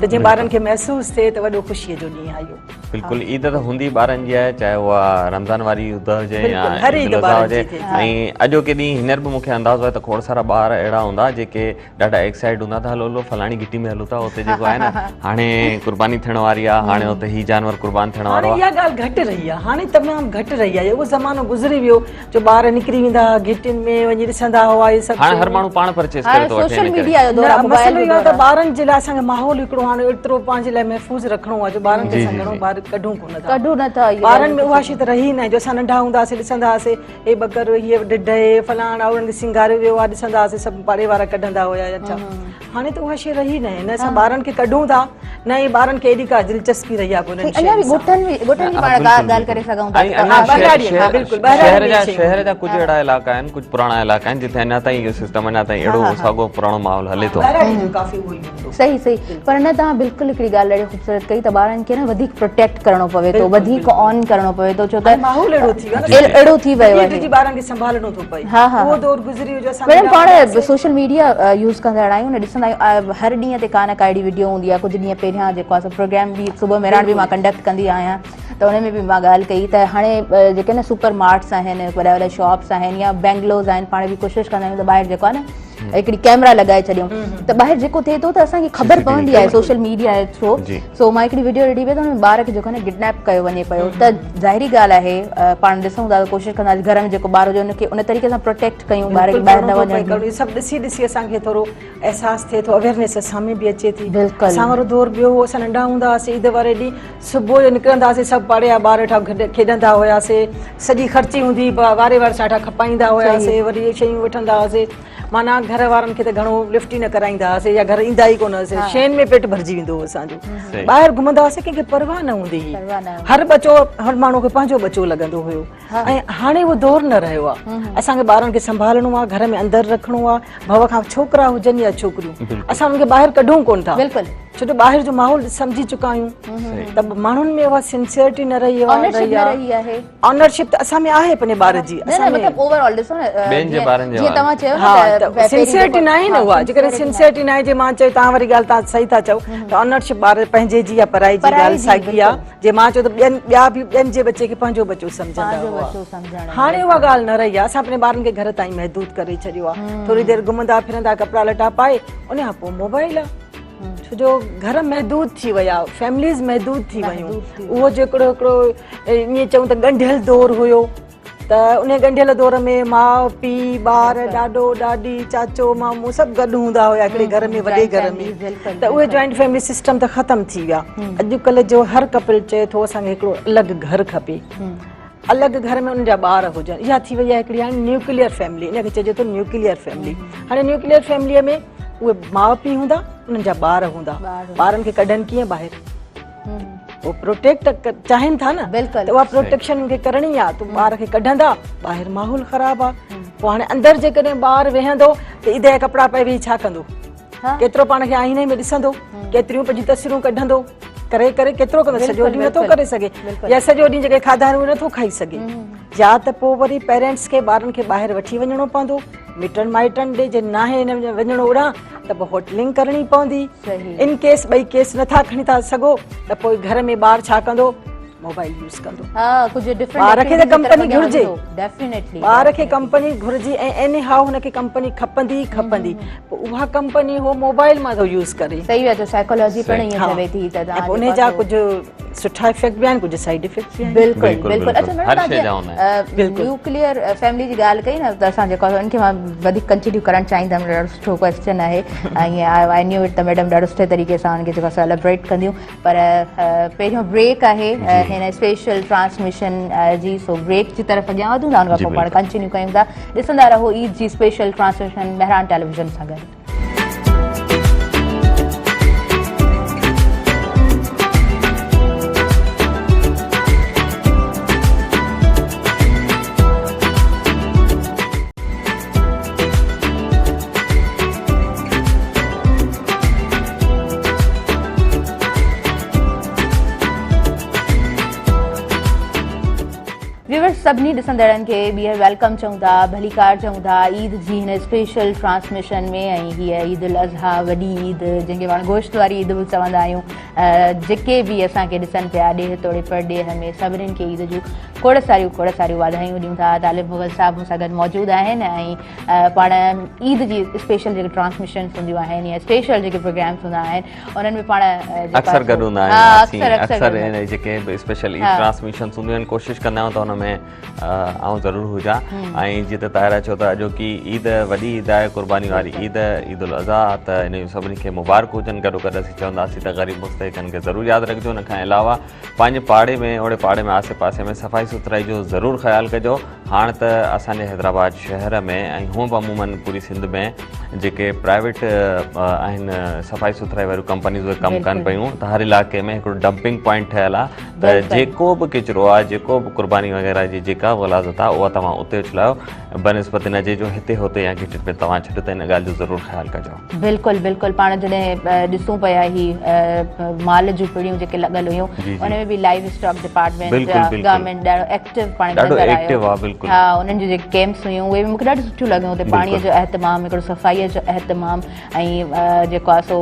ته جيئن ٻارن کي محسوس ٿئي ته وڏو خوشي جو ڏينهن آ اهو. بلڪل عيد ته هوندي ٻارن جي آهي چاهي اها رمضان واري عيد هجي يا عيد الاضحيٰ هجي ۽ اڄوڪي ڏينهن هينئر به مون کي اندازو آهي ته کوڙ سارا ٻار اهڙا هوندا جيڪي ڏاڍا ايڪسائيٽ هوندا ته هلو هلو فلاڻي گهٽي ۾ هلون ٿا اتي جيڪو آهي نه هاڻي قرباني ٿيڻ واري آهي هاڻي اتي هي جانور قربان ٿيڻ وارو آهي. هاڻي اها ڳالهه گهٽ رهي آهي هاڻي تمام گهٽ رهي آهي اهو زمانو گذري ويو جو ٻار ٻار نڪري ويندا هئا گهٽين ۾ وڃي ڏسندا هئا اهي سڀ هاڻي هر ماڻهو پاڻ پرچيز ڪري ٿو وٺي سوشل ميڊيا جو دور آهي موبائل مسئلو اهو آهي ته ٻارن جي لاء اسان کي ماحول هڪڙو هاڻي ايترو پنهنجي لاء محفوظ رکڻو آهي جو ٻارن کي اسان گهڻو ٻاهر ڪڍون ڪونه ٿا ڪڍون نه ٿا ٻارن ۾ اها شي ته رهي ناهي جو اسان ننڍا هوندا هئاسين ڏسندا هئاسين هي ٻڪر هي ڍڍ هي فلاڻا انهن کي سينگاريو ويو آهي ڏسندا هئاسين سڀ پاڙي وارا ڪڍندا هيا يا ڇا هاڻي ته اها شيء رهي ناهي نه اسان ٻارن کي ڪڍون ٿا نه ئي ٻارن کي ايڏي ڪا دلچسپي رهي آهي انهن اڃا به ڳوٺن ۾ ڳوٺن جي پاڻ ڳالهه ڪري سگهون ٿا بلڪل شهر جا شهر جا ڪجهه اهڙا علائقا آهن ڪجهه پراڻا علائقا آهن جتي اڃا تائين اهو سسٽم اڃا تائين اهڙو ساڳو پراڻو ماحول هلي ٿو ڪافي اهو ئي هوندو صحيح صحيح پر نه توهان بلڪل هڪڙي ڳالهه ڏاڍي خوبصورت ڪئي ته ٻارن کي نه وڌيڪ پروٽيڪٽ ڪرڻو پوي ٿو وڌيڪ آن ڪرڻو پوي ٿو ڇو ته ماحول اهڙو ٿي ويو نه اهڙو ٿي ويو آهي ٻارن کي سنڀالڻو ٿو پئي ها ها اهو دور گذري ويو جو اسان ميڊم پاڻ سوشل ميڊيا يوز ڪندڙ آهيون نه ڏسندا آهيون هر ڏينهن تي ڪا نه ڪا اهڙي وڊيو هوندي آهي ڪجهه ڏينهن پهريان جيڪو آهي سو پروگرام به صبح مهراڻ به مان ڪنڊڪٽ ڪندي آهيان ته ان ۾ به مان ڳالهه ڪئي ته هاڻي جيڪي نه سپر مارٽس آهن وڏا وڏا شاپس آهن يا بينگلوز آهن پاڻ به ڪوشش ڪندا آهيون ته ٻاهر جيڪو آهي نه هڪڙي ڪيمرا لڳائي ڇڏيون ته ٻاهر جيڪو ٿئي ٿو ته اسان کي خبر پوندي آهي سوشل ميڊيا جي ٿرو سو مان هڪڙي وڊيو ڏٺي پئي ته ان ۾ ٻار کي جيڪو آهي نه ڪڊنيپ ڪيو وڃي پيو ته ظاهري ڳالهه آهي پاڻ ڏسون ٿا ته ڪوشش ڪنداسين گهر ۾ جيڪو ٻار هجي ان کي ان طريقي سان پروٽيڪٽ ڪيون ٻار کي ٻاهر نه وڃڻ ڏيون. سڀ ڏسي ڏسي اسان کي ٿورو احساس ٿئي ٿو اويرنيس اسان ۾ به اچي ٿي بلڪل اسان وارو دور ٻيو هو اسان ننڍا هوندا هئاسين عيد واري ڏينهن صبح جو نڪرندا هئاسين سڀ پاڙي جا ٻار ويٺا کيڏندا هياسين سڄي خرچي هوندي هئي واري واري سان ويٺا کپائيندا هياسين وري شيون وٺندا هئاسين معنيٰ گهر وارن کي ته گهڻو لفٽ ئي نه ڪرائيندا هئاسين يا گهر ايندا ئي ڪونه هئاسين شين ۾ پيٽ ڀرجي ويندو هو اسان جو ٻاهر گهمندا هئاسين ڪنهن کي پرواهه نه هوندي هئي هر ٻچو هر ماڻهو کي پنهنجو ٻچو لڳندو هيو ۽ هاڻي اهو دور نه رهيو آهي اسان کي ٻارن کي سنڀالڻو آهي گهر ۾ اندر رکڻو آهي ڀؤ کان ڇوڪرا هجن يا ڇوڪريون اسان انهن کي ٻاهر ڪڍون ڪونه ٿا بلڪل ڇو جو ٻاهر جو ماحول سمجهي چڪا آهيون ته ماڻهن ۾ اها سنسيئرٽي نه رهي آهي آنرشپ ته اسان ۾ آهي پنهنجي ٻار جي نه نه مطلب اوور آل ڏسو نه ٻين جي ٻارن جي جيئن توهان چيو نه ته سنسيئرٽي ناهي نه اها جيڪڏهن سنسيئرٽي ناهي جي مان چيو توهان واري ڳالهه توهان صحيح ٿا چئو ته آنرشپ ٻار پنهنجي جي يا پرائي جي ڳالهه ساڳي آهي جي مان چيو ته ٻين ٻيا به ٻين جي ٻچي کي پنهنجو ٻچو سمجهندا هئا هاڻي اها ڳالهه نه رهي آهي اسان پنهنجي ٻارن کي گهر تائين محدود ڪري ڇڏيو آهي ٿوري دير گهمندا ڦرندا ڪپڙا لٽا پائي ان کان پوء موبائل آهي ڇو جو گهر محدود ٿي ويا فيمليز محدود ٿي ويون اهو جيڪڙو هڪڙو ائين چئون ته ڳنڍيل دور هيو ته ان ڳنڍيل دور ۾ ماء پيء ٻار ڏاڏو ڏاڏي چاچو مامو سڀ گڏ هوندا هيا هڪڙي گهر ۾ وڏي گهر ۾ ته اهي جوائنٽ فيملي سسٽم ته ختم ٿي ويا اڄڪلهه جو هر ڪپل چئي ٿو اسان کي هڪڙو الڳ گهر کپي الڳ گهر ۾ انهن جا ٻار هجن اها ٿي وئي آهي هڪڙي هاڻي نيوڪليئر فيملي ان کي چئجي ٿو نيوڪليئر فيملي هاڻي نيوڪليئر فيمليء ۾ اهي ماء پيء هوندا انهن جا ٻار هوندا ٻارن کي ڪڍن ڪيئن ٻاهر هو پروٽيڪٽ چاهين ٿا نه بلڪل ته اها پروٽيڪشن انهن کي ڪرڻي آهي ته ٻار کي ڪڍندا ٻاهر ماحول خراب آهي پوء هاڻي اندر جيڪڏهن ٻار ويهندو ته عيد جا ڪپڙا پائي ويهي ڇا ڪندو ڪيترو پاڻ کي آئيني ۾ ڏسندو ڪيتريون پنهنجون تصويرون ڪڍندو ڪري ڪري ڪيترو ڪندو سڄو ڏينهن نٿو ڪري سگهي يا سڄو ڏينهن جيڪي کاڌا آهن اهي نٿو کائي سگهي يا ته پوء وري پيرنٽس کي ٻارن کي ٻاهر وٺي وڃڻو پوندو مٽن مائٽن ڏي جي ناهي وڃڻو اڙان ته پوء هوٽلنگ ڪرڻي پوندي ان ڪيس ٻئي ڪيس نٿا کڻي ٿا سگهو ته پوء گهر ۾ ٻار ڇا ڪندو موبائل يوز ڪندو ها ڪجهه ڊفرنٽ ٻار کي ته ڪمپني گهرجي ڊيفينيٽلي ٻار کي ڪمپني گهرجي ۽ ايني هاء هن کي ڪمپني کپندي ئي کپندي پوء اها ڪمپني هو موبائل مان ٿو يوز ڪري صحيح آهي سائيڪالاجي پڻ ائين چوي ٿي ته ۽ ان جا ڪجهه سٺا افيڪٽ به آهن ڪجهه سائيڊ افيڪٽ به آهن بلڪل بلڪل اچھا ميڊم توهان نيوڪليئر فيملي جي ڳالهه ڪئي نه ته اسان جيڪو ان کي مان وڌيڪ ڪنٽينيو ڪرڻ چاهيندم ڏاڍو سٺو ڪويسچن آهي ۽ I knew it ته ميڊم ڏاڍو سٺي طريقي سان ان کي جيڪو سيليبريٽ ڪنديون پر پهريون بريڪ آهي هن اسپيشل ٽرانسميشن جي سو بريڪ جي طرف اڳيان وڌون ٿا ان کان پوء پاڻ ڪنٽينيو ڪيون ٿا ڏسندا رهو عيد جي اسپيشل ٽرانسميشن مهراڻ ٽيليويزن سان گڏ. ويورز سڀني ڏسندڙن کي ٻيهر welcome چئون ٿا ڀليڪار چئون ٿا عيد جي هن اسپيشل ٽرانسميشن ۾ ۽ هيء عيد الاضحيٰ وڏي عيد جنهن کي پاڻ گوشت واري عيد به چوندا آهيون جيڪي به اسان کي ڏسن پيا ڏيهه توڙي پرڏيهه ۾ سڀني کي عيد جون کوڙ ساريون کوڙ ساريون واڌايون ڏيون ٿا طالب مغل صاحب مون سان گڏ موجود آهن ۽ پاڻ عيد جي اسپيشل جيڪي ٽرانسميشنس هونديون آهن يا اسپيشل جيڪي پروگرامس هوندا آهن انهن ۾ پاڻ اڪثر گڏ هوندا آهيون اڪثر جيڪي به اسپيشل عيد ٽرانسميشنس هونديون آهن ڪوشش ڪندا آهيون ته ان ۾ آئون ضرور هجان ۽ جيئن ته طاهره چيو ته اڄوڪي عيد وڏي عيد آهي قرباني واري عيد عيد الاضحيٰ ته ان جون سڀني کي مبارڪون هجن گڏو گڏ اسين چونداسين ته غريب مستحقن کي ضرور ياد رکجو ان کان علاوه پنهنجي پاڙي ۾ اوڙي پاڙي ۾ آسي پاسي ۾ صفائي سٿرائي جو ضرور خيال ڪجو هاڻ ته اسان جي حيدرآباد شهر ۾ ۽ هونء به عمومن پوري سنڌ ۾ جيڪي پرائيويٽ آهن صفائي سٿرائي واريون ڪمپنيز اهي ڪم ڪن پيون ته هر علائقي ۾ هڪڙو ڊمپنگ پوائنٽ ٺهيل آهي ته جيڪو به ڪچرو آهي جيڪو به قرباني وغيره جي جيڪا به غلاظت آهي اها توهان اتي اڇلايو بنسبت ان جي جو هتي هتي يا گهٽين ۾ توهان ڇڏيو ته ان ڳالهه جو ضرور خيال ڪجو. بلڪل بلڪل پاڻ جڏهن ڏسون پيا هي مال جون پڙيون جيڪي لڳل هيون ان ۾ به لائيو اسٽاڪ ڊپارٽمينٽ گورنمينٽ ڏاڍو ايڪٽو پاڻ کي نظر آيو ها انهن جون جيڪي ڪيمپس هيون اهي به مونکي ڏاڍيون سٺيون لڳيون اتي پاڻي جو اهتمام هڪڙو صفائي جو اهتمام ۽ جيڪو آهي سو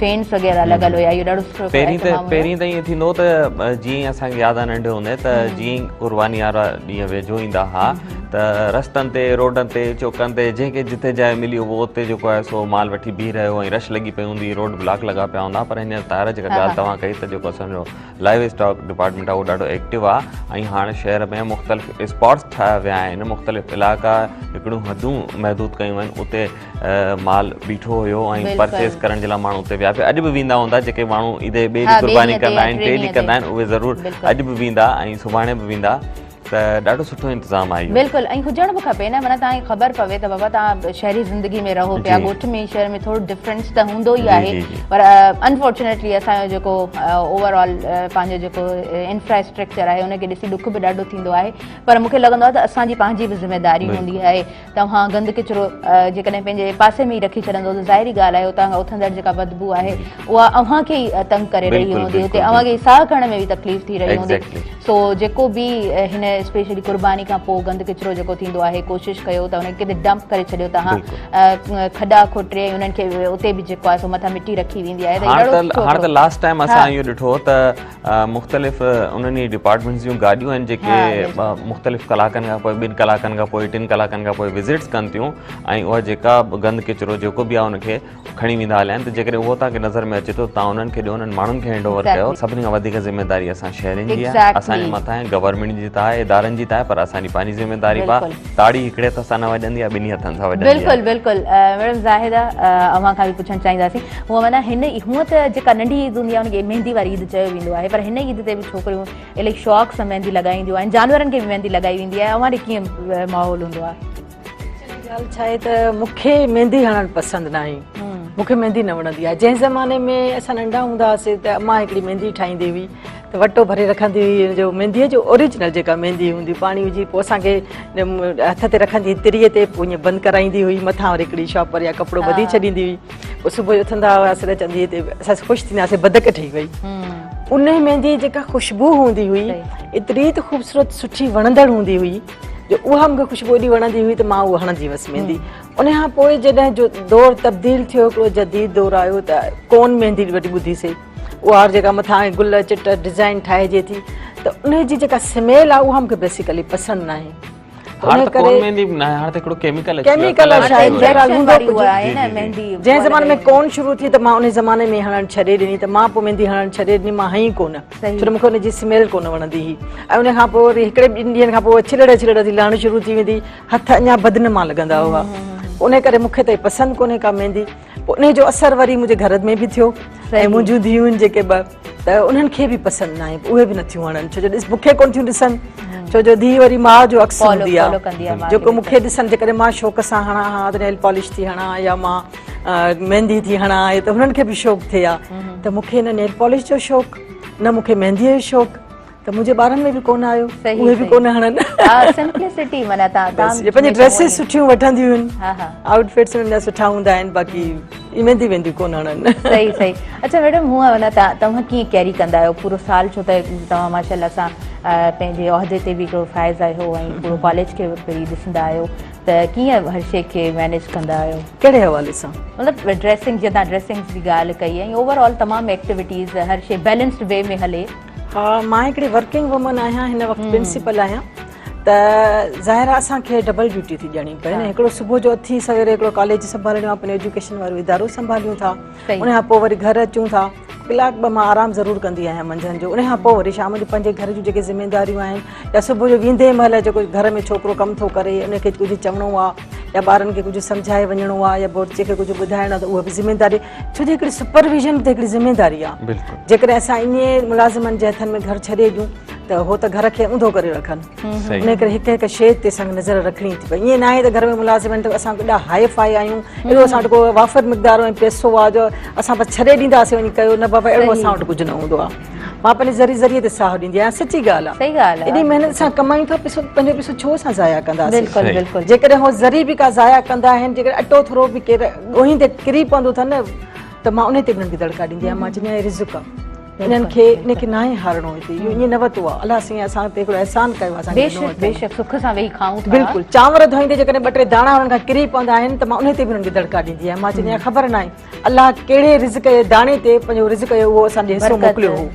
فينس وغيره لڳل هيا اهو ڏاڍو سٺو پهرين ته پهرين ته ائين ٿيندو ته جيئن اسان کي ياد آهي ننڍي هوندي ته جيئن قرباني وارا ڏينهن ويجهو ايندا ها ته رستن تي روڊن تي چوڪن تي جنهن کي جتي جاء ملي اهو اتي جيڪو آهي سو مال وٺي بيهي رهيو ۽ رش لڳي پئي هوندي روڊ بلاڪ لڳا پيا هوندا پر هينئر طاهره جيڪا ڳالهه توهان ڪئي ته جيڪو اسان جو لائيو اسٽاڪ ڊپارٽمينٽ آهي اهو ڏاڍو ايڪٽو آهي ۽ هاڻ شهر ۾ مختلف اسپاٽس ٺاهيا ويا آهن مختلف علائقا هڪڙيون حدون محدود ڪيون آهن اتي مال بيٺو هيو ۽ پرچيز ڪرڻ جي لاء ماڻهو اتي ويا پيا اڄ به ويندا هوندا جيڪي ماڻهو عيد جي ٻئي ڏينهن قرباني ڪندا آهن ٽي ڏينهن ڪندا آهن اهي ضرور اڄ به ويندا ۽ سڀاڻي به ويندا ته ڏاڍو سٺو انتظام آهي اهو. بلڪل ائين هجڻ به کپي نه معنيٰ توهان کي خبر پوي ته بابا توهان شهري زندگي ۾ رهو پيا ڳوٺ ۾ شهر ۾ ٿورو ڊفرنس ته هوندو ئي آهي پر انفارچونيٽلي اسان جو جيڪو اوور آل پنهنجو جيڪو انفراسٽرڪچر آهي ان کي ڏسي ڏک به ڏاڍو ٿيندو آهي پر مون کي لڳندو آهي ته اسان جي پنهنجي به ذميداري هوندي آهي توهان گند ڪچرو جيڪڏهن پنهنجي پاسي ۾ ئي رکي ڇڏندو ته ظاهري ڳالهه آهي اتان کان اٿندڙ جيڪا بدبو آهي اها اوهان کي ئي تنگ ڪري رهي هوندي اتي اوهان کي ساهه کڻڻ ۾ به تڪليف ٿي رهي هوندي سو جيڪو به هن اسپيشلي قرباني کان پوء گند ڪچرو جيڪو ٿيندو آهي ڪوشش ڪيو ته ان کي ڪٿي ڊمپ ڪري ڇڏيو توهان کڏا کوٽي ۽ انهن کي اتي به جيڪو آهي سو مٿان مٽي رکي ويندي آهي هاڻ ته لاسٽ ٽائيم اسان اهو ڏٺو ته مختلف انهن ئي ڊپارٽمينٽس جون گاڏيون آهن جيڪي مختلف ڪلاڪن کان پوء ٻن ڪلاڪن کان پوء ٽن ڪلاڪن کان پوء وزٽس ڪن ٿيون ۽ اها جيڪا به گند ڪچرو جيڪو به آهي ان کي کڻي ويندا هليا آهن ته جيڪڏهن اهو توهان کي نظر ۾ اچي ٿو توهان انهن کي ڏيو انهن ماڻهن کي هينڊ اوور ڪيو سڀني کان وڌيڪ ذميواري اسان شهرين جي آهي اسان جي مٿان آهي گورنمينٽ جي ته آهي ادارن جي ته آهي پر اسان جي پنهنجي ذميواري به آهي تاڙي هڪڙي هٿ سان نه وڄندي آهي ٻنهي هٿن سان وڄندي آهي. بلڪل بلڪل ميڊم زاهده اوهان کان به پڇڻ چاهينداسين هونء معنيٰ هن هونء ته جيڪا ننڍي عيد هوندي آهي ان کي ميندي واري عيد چيو ويندو آهي پر هن عيد تي به ڇوڪريون الائي شوق سان ميندي لڳائينديون آهن جانورن کي به ميندي لڳائي ويندي آهي اوهان ڏي ڪيئن ماحول هوندو آهي؟ ڳالهه ڇا آهي ته مون کي ميندي هڻڻ پسند ناهي مون کي ميندي نه وڻندي آهي جنهن زماني ۾ اسان ننڍا هوندا هئاسين ته امان هڪڙي ميندي ٺاهيندي هئي ته وٽو ڀري رکندي هئي ان جو مينديء جو اوريجنل جيڪا ميندي هوندي پاڻي وجهي پوء اسان کي هٿ تي رکندي هئي تريء تي پوء ائين بند ڪرائيندي هئي مٿان وري هڪڙي شاپر يا ڪپڙو ٻڌي ڇڏيندي هئي پوء صبح جو اٿندا هئاسين ته چوندي هئي ته اسان خوش ٿيندا هئاسين بدڪ ٺهي وئي ان ميندي جيڪا خوشبو هوندي هئي ايتري ته خوبصورت سٺي وڻندڙ هوندي هئي جو اها مونکي خوشبو ايڏي وڻندي هئي ته مان اها هڻندي هئس ميندي ان کان پوء جڏهن جو دور تبديل ٿيو هڪڙو جديد دور آيو ته ڪون ميندي وٽ ٻڌي سي اها جيڪا مٿان گل چٽ ڊزائن ٺاهجي ٿي ته ان جي جيڪا سميل آهي اها مونکي بيسيڪلي پسند ناهي هاڻ ته ڪون ميندي به ناهي هاڻ ته هڪڙو ڪيميڪل اچي ويو ڪيميڪل شايد بهرحال هوندو ڪجهه جنهن زماني ۾ ڪون شروع ٿي ته مان ان زماني ۾ هڻڻ ڇڏي ڏني ته مان پوء ميندي هڻڻ ڇڏي ڏني مان هنئي ڪونه ڇو ته مونکي ان جي سميل ڪونه وڻندي هئي ۽ ان کان پوء وري هڪڙي ٻن ڏينهن کان پوء ڇلڙ ڇلڙ ٿي لهڻ شروع ٿي ويندي هٿ اڃا بدنما لڳندا هئا ان ڪري مونکي ته پسند ڪونهي ڪا ميندي پوء انهي جو اثر وري منهنجي گهر ۾ به ٿيو ۽ منهنجون ڌيئون جيڪي ٻه ته انهن کي به پسند ناهي اهي به نٿيون هڻن ڇو جو ڏس مونکي ڪونه ٿيون ڏسن ڇو جو ڌيء وري ماء جو عڪس هوندي آهي جيڪو مونکي ڏسن جيڪڏهن مان شوق سان هڻان ها ته نيل پالش ٿي هڻان يا مان ميندي ٿي هڻان ته هنن کي به شوق ٿئي ها ته مونکي نه نيل پالش جو شوق نه مونکي مينديء جو شوق ته منهنجي ٻارن ۾ به ڪونه آيو اهي به ڪونه هڻن ها سمپلسٽي معنيٰ تان بس پنهنجي ڊريسز سٺيون وٺنديون آهن ها ها آئوٽ فٽس انهن جا سٺا هوندا آهن باقي ميندي ويندي ڪونه هڻن صحيح صحيح اچها ميڊم هونء معنيٰ تان توهان ڪيئن ڪيري ڪندا آهيو پورو سال ڇو ته توهان ماشاءالله سان پنهنجي عهدي تي به هڪڙو فائز آهيو ۽ پورو ڪاليج کي به ڏسندا آهيو ته ڪيئن هر شيء کي مينيج ڪندا آهيو؟ ڪهڙي حوالي سان؟ مطلب ڊريسنگ جيئن توهان ڊريسنگ جي ڳالهه ڪئي ۽ اوور آل تمام ايڪٽيوٽيز هر شيء بيلنسڊ وي ۾ هلي. ها مان هڪڙي ورڪنگ وومن آهيان هن وقت پرنسپل آهيان ته ظاهر آهي اسان کي ڊبل ڊيوٽي ٿي ڏيڻي پئي نه هڪڙو صبح جو اٿي سويري هڪڙو ڪاليج سنڀالڻو آهي پنهنجو ايجوڪيشن وارو ادارو سنڀاليون ٿا ان کان پوء وري گهر اچون ٿا ڪلاڪ ٻه مان آرام ضرور ڪندي آهيان منجهند جو ان کان پوء وري شام جو پنهنجي گهر جون جيڪي ذميداريون آهن يا صبح جو ويندي مهل جيڪو گهر ۾ ڇوڪرو ڪم ٿو ڪري ان کي ڪجهه چوڻو آهي يا ٻارن کي ڪجهه سمجهائي وڃڻو آهي يا بورچي کي ڪجهه ٻڌائڻو آهي ته اها به ذميداري ڇو جو هڪڙي سپرويزن به ته هڪڙي ذميداري آهي جيڪڏهن اسان ائين ملازمن جي هٿن ۾ گهر ڇڏي ڏيون ته هو ته گهر کي اونڌو ڪري رکن ان ڪري هڪ هڪ شيء تي اسان کي نظر رکڻي ٿي پئي ائين ناهي ته گهر ۾ ملازم آهن ته اسان ڪيڏا هاء فاء آهيون اهڙو اسان وٽ ڪو وافر مقدار ۾ پئسو آهي جو اسان بس ڇڏي ڏينداسين وڃي ڪيو نه بابا اهڙو اسان وٽ ڪجهه نه هوندو آهي مان پنهنجي ذري ذري تي ساهه ڏيندي آهيان سچي ڳالهه آهي صحيح ڳالهه آهي ايڏي محنت سان ڪمايون ٿا پئسو پنهنجو پئسو ڇو اسان ضايع ڪنداسين بلڪل بلڪل جيڪڏهن هو ذري به ڪا ضايع ڪندا آهن جيڪڏهن اٽو ٿورو به ڪير ڳوهيندي ڪري پوندو اٿن نه ته مان ان تي به انهن کي دڙڪا ڏيندي آهيان مان چوندي آهيان رزق آهي انهن کي ان کي ناهي هارڻو هتي اهو ائين نه وتو آهي الله سائين اسان تي هڪڙو احسان ڪيو آهي اسان کي بيشڪ بيشڪ سک سان ويهي کائون ٿا بلڪل چانور ڌوئيندي جيڪڏهن ٻه ٽي داڻا انهن کان ڪري پوندا آهن ته مان انهي تي به انهن کي دڙڪا ڏيندي آهيان مان چوندي آهيان خبر ناهي الله ڪهڙي رزق جي داڻي تي پنهنجو رزق جو اهو اسان ڏي حصو موڪليو هو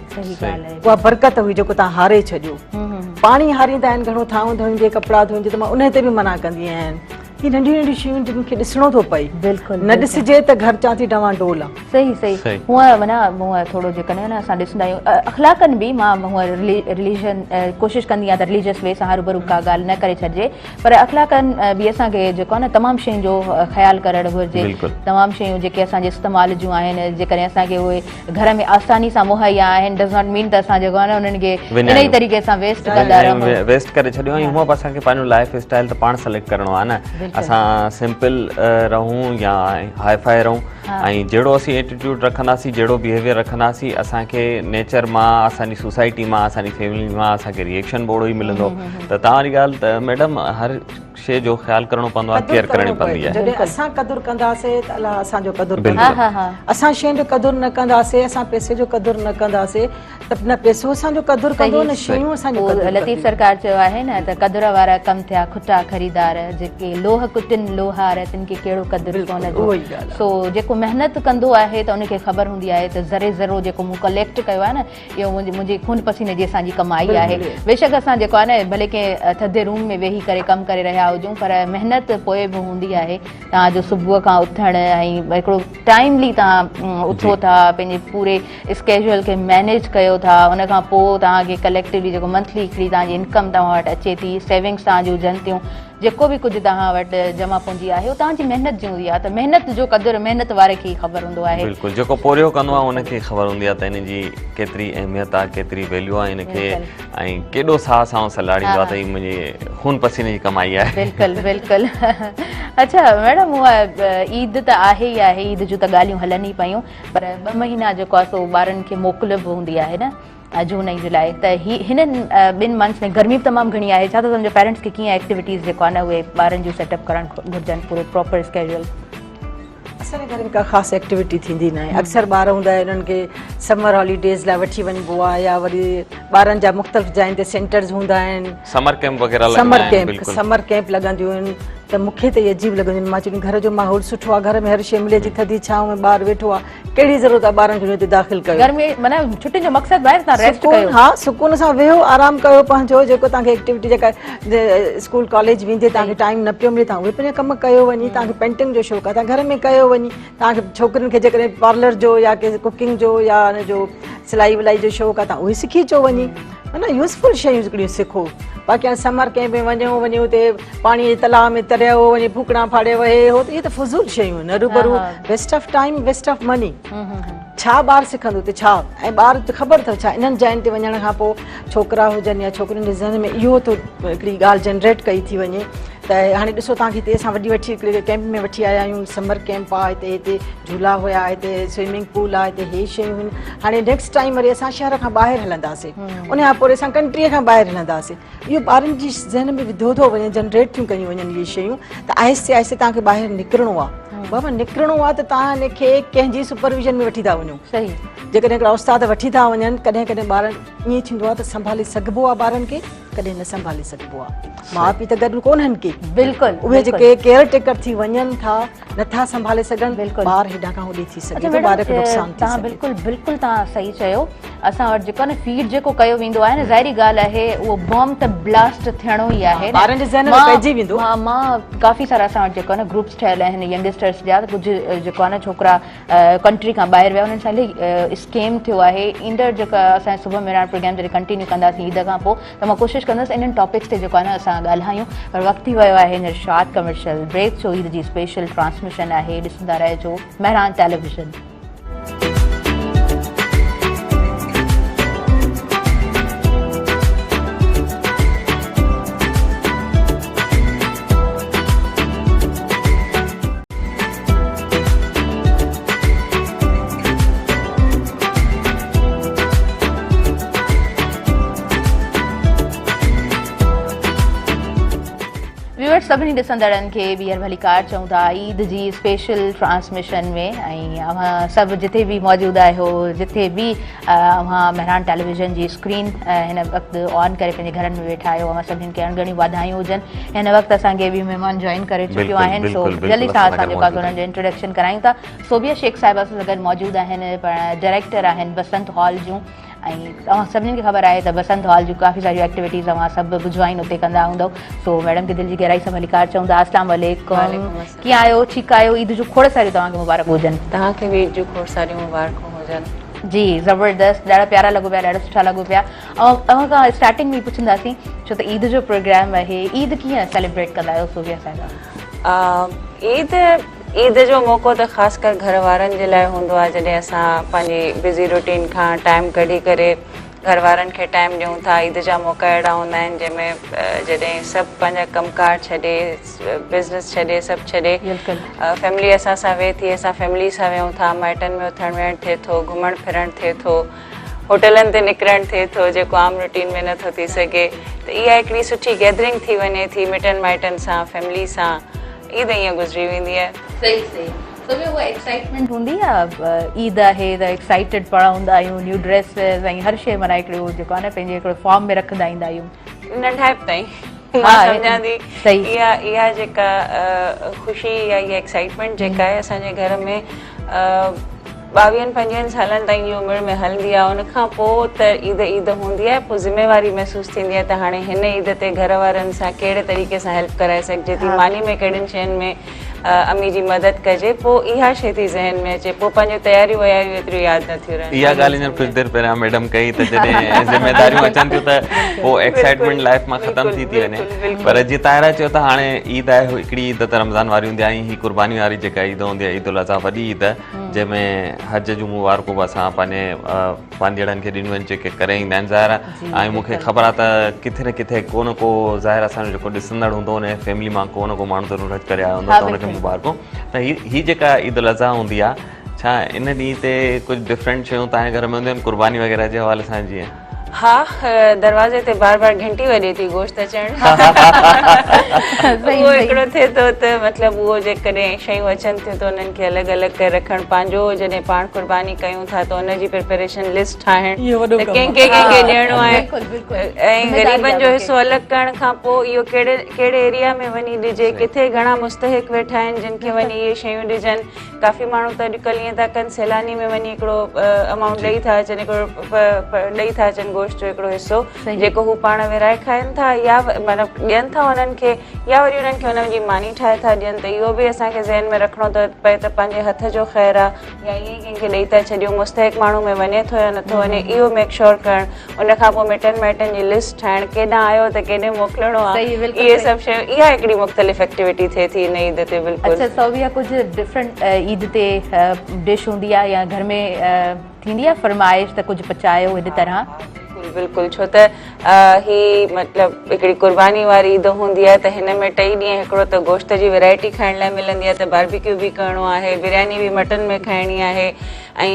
اها برڪت هئي جيڪو تان هاري ڇڏيو پاڻي هاريندا آهن گهڻو ٿانو ڌوئيندي ڪپڙا ڌوئيندي ته مان انهي تي به منع ڪندي آهيان هي ننڍيون ننڍيون شيون جن کي ڏسڻو ٿو پئي بلڪل نه ڏسجي ته گهر چان ٿي ڊوان ڊول آ. صحيح صحيح هونء معنيٰ هونء ٿورو جيڪڏهن نه اسان ڏسندا آهيون اخلاقن به مان هونء رليجن ڪوشش ڪندي آهيان ته رليجس وي سان هروڀرو ڪا ڳالهه نه ڪري ڇڏجي پر اخلاقن به اسان کي جيڪو آهي نه تمام شين جو خيال ڪرڻ گهرجي تمام شيون جيڪي اسان جي استعمال جون آهن جيڪڏهن اسان کي اهي گهر ۾ آساني سان مهيا آهن ڊز not مين ته اسان جيڪو آهي نه انهن کي ان ئي طريقي سان ويسٽ ڪندا رهون ويسٽ ڪري ڇڏيو ۽ هونء به اسان کي پنهنجو لائف اسٽائل ته پاڻ سليڪٽ ڪرڻو آهي نه اسان سمپل رهون يا هاء فاء رهون ۽ جهڙو اسين ايٽيٽيوڊ رکنداسين جهڙو بيهيويئر رکنداسين اسان کي نيچر مان اسان جي سوسائٽي مان اسان جي فيملي مان اسان کي ريئيڪشن به اوڙو ئي ملندو ته توهان واري ڳالهه ته ميڊم هر شيء جو خيال ڪرڻو پوندو آهي ڪيئر ڪرڻي پوندي آهي. جڏهن اسان قدر ڪنداسين ته الله اسان جو قدر ڪندو. اسان شين جو قدر نه ڪنداسين اسان پئسي جو قدر نه ڪنداسين ته نه پئسو اسان جو قدر ڪندو نه شيون اسان جو قدر ڪنديون. لطيف سرڪار چيو آهي نه ته قدر وارا ڪم ٿيا کٽا خريدار جيڪي لوهه ڪٽن لوهار تن کي ڪهڙو قدر سون جو. سو جيڪو محنت ڪندو آهي ته ان کي خبر هوندي آهي ته ذري ذرو جيڪو مون ڪليڪٽ ڪيو آهي نه اهو منهنجي خون پسيني جي اسان جي ڪمائي آهي. بيشڪ اسان جيڪو آهي نه ڀلي ڪنهن ٿڌي روم ۾ ويهي ڪري ڪم ڪري رهيا هجون پر محنت پوء به هوندي آهي. توهان جو صبح کان اٿڻ ۽ هڪڙو ٽائيملي توهان اٿو ٿا پنهنجي پوري اسڪيجول کي مينيج ڪيو ٿا ان کان پوء توهان کي ڪليڪٽولي جيڪو منٿلي هڪڙي توهان جي انڪم توهان وٽ اچي ٿي سيونگس توهان جون هجن ٿيون جيڪو به ڪجهه توهان وٽ جمع پونجي آهي اهو توهان جي محنت جي هوندي آهي ته محنت جو قدر محنت واري کي ئي خبر هوندو آهي. بلڪل جيڪو پورهيو ڪندو آهي ان کي ئي خبر هوندي آهي ته ان جي ڪيتري اهميت آهي ڪيتري ويليو آهي ان کي ۽ ڪيڏو ساهه سان سلهاڙيندو آهي ته هي منهنجي خون پسيني جي ڪمائي آهي. بلڪل بلڪل اڇا ميڊم هونء عيد ته آهي ئي آهي عيد جون ته ڳالهيون هلن ئي پيون پر ٻه مهينا جيڪو آهي سو ٻارن کي موڪل به هوندي آهي نه جون ۽ جولاء ته هي هنن ٻن منٿس ۾ گرمي به تمام گهڻي آهي ڇا ٿا سمجهو پيرنٽس کي ڪيئن ايڪٽيوٽيز جيڪو آهي نه اهي ٻارن جون سيٽ اپ ڪرڻ گهرجن پورو پراپر اسڪيجول. اسان جي گهر ۾ ڪا خاص ايڪٽيوٽي ٿيندي ناهي اڪثر ٻار هوندا آهن انهن کي سمر هاليڊيز لاء وٺي وڃبو آهي يا وري ٻارن جا مختلف جاين تي سينٽرز هوندا آهن سمر ڪيمپ وغيره لڳندا آهن بلڪل سمر ڪيمپ لڳنديون آهن ته مون کي ته اهي عجيب لڳنديون آهن مان چوندي گهر جو ماحول سٺو آهي گهر ۾ هر شيء ملي ٿي ٿڌي ڇانو ۾ ٻار ويٺو آهي ڪهڙي ضرورت آهي ٻارن کي هتي داخل ڪيو. گرمي معنيٰ ڇٽين جو مقصد به آهي ته توهان ريسٽ ڪيو. ها سڪون سان ويهو آرام ڪيو پنهنجو جيڪو توهان کي ايڪٽيوٽي جيڪا اسڪول ڪاليج ويندي توهان کي ٽائيم نه پيو ملي توهان اهي پنهنجا ڪم ڪيو وڃي توهان کي پينٽنگ جو شوق آهي توهان گهر ۾ ڪيو وڃي توهان کي ڇوڪرين کي جيڪڏهن پارلر جو يا ڪي ڪوڪنگ جو يا ان جو سلائي ولائي جو شوق آهي توهان اهي سکي اچو وڃي معنيٰ يوزفل شيون هڪڙيون سکو باقي هاڻي سمر ڪيمپ ۾ وڃو وڃي اتي پاڻي جي تلاء ۾ تريو وڃي ڦوڪڻا ڦاڙيو هي هو ته اهي ته فضول شيون آهن هروڀرو waste of time waste of money ڇا ٻار سکندو اتي ڇا ۽ ٻار خبر اٿو ڇا انهن جاين تي وڃڻ کان پوء ڇوڪرا هجن يا ڇوڪرين جي ذهن ۾ اهو ٿو هڪڙي ڳالهه جنريٽ ڪئي ٿي وڃي ته هاڻي ڏسو توهان کي هتي اسان وڏي وٺي هڪڙي ڪيمپ ۾ وٺي آيا آهيون سمر ڪيمپ آهي هتي هتي جهولا هيا هتي سوئمنگ پول آهي هتي هي شيون هن هاڻي نيڪسٽ ٽائيم وري اسان شهر کان ٻاهر هلنداسين ان کان پوء اسان ڪنٽري کان ٻاهر هلنداسين اهو ٻارن جي ذهن ۾ وڌو ٿو وڃي جنريٽ ٿيون ڪيون وڃن اهي شيون ته آهستي آهستي توهان کي ٻاهر نڪرڻو آهي بابا نڪرڻو آهي ته توهان ان کي ڪنهن جي سپرويزن ۾ وٺي ٿا وڃو صحيح جيڪڏهن هڪڙا استاد وٺي ٿا وڃن ڪڏهن ڪڏهن ٻارن ائين ٿيندو آهي ته سنڀالي سگهبو آهي ٻارن کي. ڪڏهن نه سنڀالي سگهبو آ. ماء پيء ته گڏ ڪونهن ڪي. بلڪل اهي جيڪي ڪيئر ٽيڪر ٿي وڃن ٿا نٿا سنڀالي سگهن ٻار هيڏانهن کان هوڏي ٿي سگهي ٿو ٻار کي نقصان ٿي سگهي ٿو. بلڪل بلڪل توهان صحيح چيو اسان وٽ جيڪو نه فيڊ جيڪو ڪيو ويندو آهي نه ظاهري ڳالهه آهي اهو بام ته بلاسٽ ٿيڻو ئي آهي ٻارن جي ذهن ۾ پئجي ويندو. مان ڪافي سارا اسان وٽ جيڪو نه گروپس ٺهيل آهن ينگسٽرس جا ته ڪجهه جيڪو آهي نه ڇوڪرا ڪنٽري کان ٻاهر ويا انهن سان الاهي اسڪيم ٿيو آهي ايندڙ جيڪا اسان صبح مهراڻ پروگرام جڏهن ڪنٽينيو ڪنداسين عيد کان پوء ته مان ڪوشش ڪندس انهن ٽاپڪس تي جيڪو آهي نه اسان ڳالهايون پر وقت ٿي ويو آهي هينئر شارٽ ڪمرشل بريڪ جو عيد جي اسپيشل ٽرانسميشن آهي ڏسندا رهجو مهراڻ ٽيليويزن. ويورز سڀني ڏسندڙن کي ٻيهر ڀليڪار چئون ٿا عيد جي اسپيشل ٽرانسميشن ۾ ۽ اوهان سڀ جتي به موجود آهيو جتي به اوهان مهراڻ ٽيليويزن جي اسڪرين هن وقت آن ڪري پنهنجي گهرن ۾ ويٺا آهيو اوهان سڀني کي اڻڳڻيون واڌايون هجن هن وقت اسان کي به مهمان جوائن ڪري چڪيون آهن سو جلدي سان اسان جيڪو آهي انهن جو انٽروڊڪشن ڪرايون ٿا صوبيه شيخ صاحب اسان سان گڏ موجود آهن پاڻ ڊائريڪٽر آهن بسنت هال جون ۽ اوهان سڀني کي خبر آهي ته بسنت هال جون ڪافي ساريون ايڪٽيوٽيز اوهان سڀ به جوائن اتي ڪندا هوندؤ سو ميڊم کي دل جي گهرائي سان ڀليڪار چئون ٿا اسلام عليڪم ڪيئن آهيو ٺيڪ آهيو عيد جون کوڙ ساريون توهان کي مبارڪون هجن. توهان کي به عيد جون کوڙ ساريون مبارڪون هجن. جي زبردست ڏاڍا پيارا لڳو پيا ڏاڍا سٺا لڳو پيا اوهان کان اسٽارٽنگ ۾ پڇنداسين ڇو ته عيد جو پروگرام آهي عيد ڪيئن سيليبريٽ ڪندا آهيو صوبيا صاحبه. عيد عيد جو موقعو ته خاص ڪر گهر وارن جي لاء هوندو آهي جڏهن اسان پنهنجي بزي روٽين کان ٽائيم ڪڍي ڪري گهر وارن کي ٽائيم ڏيون ٿا عيد جا موقعا اهڙا هوندا آهن جنهن ۾ جڏهن سڀ پنهنجا ڪم ڪار ڇڏي بزنس ڇڏي سڀ ڇڏي فيملي اسان سان ويهي ٿي اسان فيملي سان ويهون ٿا مائٽن ۾ اٿڻ ويهڻ ٿئي ٿو گهمڻ ڦرڻ ٿئي ٿو هوٽلن تي نڪرڻ ٿئي ٿو جيڪو عام روٽين ۾ نٿو ٿي سگهي ته اها هڪڙي سٺي گيدرنگ ٿي وڃي ٿي مٽن مائٽن سان فيملي سان عيد ائين گذري ويندي آهي. صحيح صحيح تو ۾ اها ايڪسائيٽمينٽ هوندي آ عيد آهي ته ايڪسائيٽيڊ پاڻ هوندا آهيون نيو ڊريسز ۽ هر شي معنيٰ هڪڙو جيڪو آهي نه پنهنجي هڪڙو فارم ۾ رکندا ايندا آهيون. ننڍائپ تائين مان سمجهان ٿي اها اها جيڪا خوشي يا اها ايڪسائيٽمينٽ جيڪا آهي اسان جي گهر ۾ ٻاويهن پنجويهن سالن تائين جي عمر ۾ هلندي آهي ان کان پوء ته عيد عيد هوندي آهي پوء ذميواري محسوس ٿيندي آهي ته هاڻي هن عيد تي گهر وارن سان ڪهڙي طريقي سان هيلپ ڪرائي سگهجي ٿي ماني ۾ ڪهڙين شين ۾ امي جي مدد ڪجي پوء اها شي ٿي ذهن ۾ اچي پوء پنهنجون تياريون وياريون ايتريون ياد نه ٿيون رهن. اها ڳالهه هينئر ڪجهه دير پهريان ميڊم ڪئي ته جڏهن ذميداريون اچن ٿيون ته پوء ايڪسائٽمينٽ لائف مان ختم ٿي ٿي وڃي پر جيئن طاهره چيو ته هاڻي عيد آهي هڪڙي عيد ته رمضان واري هوندي آهي ۽ هي قرباني واري جيڪا عيد هوندي آهي عيد الاضحيٰ وڏي عيد جنهن ۾ حج جون مبارڪون به اسان پنهنجي پنهنجڙن کي ڏنيون آهن جيڪي ڪري ايندا آهن ظاهر آهي ۽ مون کي خبر آهي ته ڪٿي نه ڪٿي ڪو نه ڪو ظاهر اسان جو جيڪو ڏسندڙ هوندو ان فيملي مان ڪو نه ڪو ماڻهو ضرور حج ڪري آيو هوندو ته ان کي مبارڪون ته هي هي جيڪا عيد الاضحيٰ هوندي آهي ڇا ان ڏينهن تي ڪجهه ڊفرنٽ شيون توهان جي گهر ۾ هونديون آهن قرباني وغيره جي حوالي سان جيئن ها دروازي تي بار بار گهنٽي وڄي ٿي گوشت اچڻ اهو هڪڙو ٿئي ٿو ته مطلب اهو جيڪڏهن شيون اچن ٿيون ته انهن کي الڳ الڳ ڪري رکڻ پنهنجو جڏهن پاڻ قرباني ڪيون ٿا ته ان جي پريپريشن لسٽ ٺاهڻ ته ڪنهن کي ڪنهن کي ڏيڻو آهي ۽ غريبن جو حصو الڳ ڪرڻ کان پوء اهو ڪهڙي ڪهڙي ايريا ۾ وڃي ڏجي ڪٿي گهڻا مستحق ويٺا آهن جن کي وڃي اهي شيون ڏجن ڪافي ماڻهو ته اڄڪلهه ائين ٿا ڪن سيلاني ۾ وڃي هڪڙو امائونٽ ڏئي ٿا اچن هڪڙو ڏئي ٿا اچن گوشت جو هڪڙو حصو جيڪو هو پاڻ ورهائي کائن ٿا يا مطلب ڏين ٿا انهن کي يا وري انهن کي انهن جي ماني ٺاهي ٿا ڏين ته اهو به اسان کي ذهن ۾ رکڻو ٿو پئي ته پنهنجي هٿ جو خير آ يا ائين ئي ڪنهن کي ڏئي ٿا ڇڏيون مستحق ماڻهو ۾ وڃي ٿو يا نٿو وڃي اهو ميڪ شور ڪرڻ ان کان پوء مٽن مائٽن جي لسٽ ٺاهڻ ڪيڏانهن آيو ته ڪيڏي موڪلڻو آ اهي سڀ شيون اها هڪڙي مختلف ايڪٽيوٽي ٿئي ٿي ان عيد تي بلڪل. اڇا سوويا ڪجهه ڊفرنٽ عيد تي ڊش هوندي آ يا گهر ۾ ٿيندي آ فرمائش ته ڪجهه پچايو هن طرح. بلڪل بلڪل ڇو ته هي مطلب هڪڙي قرباني واري عيد هوندي آ ته هن ۾ ٽئي ڏينهن هڪڙو ته گوشت جي ورائٽي کائڻ لاء ملندي آ ته باربيڪيو به ڪرڻو آهي برياني به مٽن ۾ کائڻي آهي ۽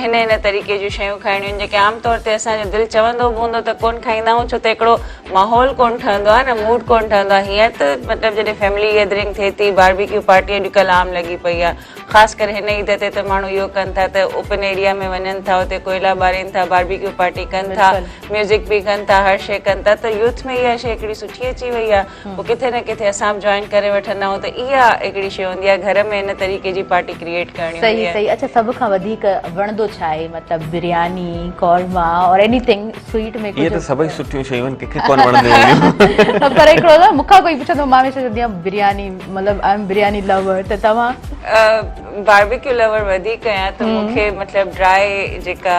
هن هن طريقي جون شيون کائڻيون آهن جيڪي عام طور تي اسان جو دل چوندو به هوندو ته ڪونه کائيندا آهيون ڇو ته هڪڙو ماحول ڪونه ٺهندو آهي نه موڊ ڪونه ٺهندو آهي هينئر ته مطلب جڏهن فيملي گيدرنگ ٿئي ٿي باربيڪيو پارٽي اڄڪلهه عام لڳي پئي آهي خاص ڪري هن عيد تي ته ماڻهو اهو ڪن ٿا ته اوپن ايريا ۾ وڃن ٿا اتي ڪوئلا ٻارين ٿا باربيڪيو پارٽي ڪن ٿا ميوزڪ به ڪن ٿا هر شيء ڪن ٿا ته يوٿ ۾ اها شيء هڪڙي سٺي اچي وئي آهي پوء ڪٿي نه ڪٿي اسان به جوائن ڪري وٺندا آهيون ته اها هڪڙي شيء هوندي آهي گهر ۾ ان طريقي جي پارٽي ڪريئيٽ ڪرڻي هوندي آهي. صحيح صحيح اڇا سڀ کان وڌيڪ وڻندو ڇا آهي مطلب برياني قورما اور ايني ٿنگ سويٽ ۾ اهي ته سڀئي سٺيون شيون آهن ڪنهن کي ڪونه وڻنديون هونديون. پر هڪڙو نه مون کان ڪوئي پڇندو مان هميشه چوندي آهيان برياني مطلب I am biryani lover ته توهان؟ باربيڪيو لور وڌيڪ آهيان ته مون کي مطلب ڊرائي جيڪا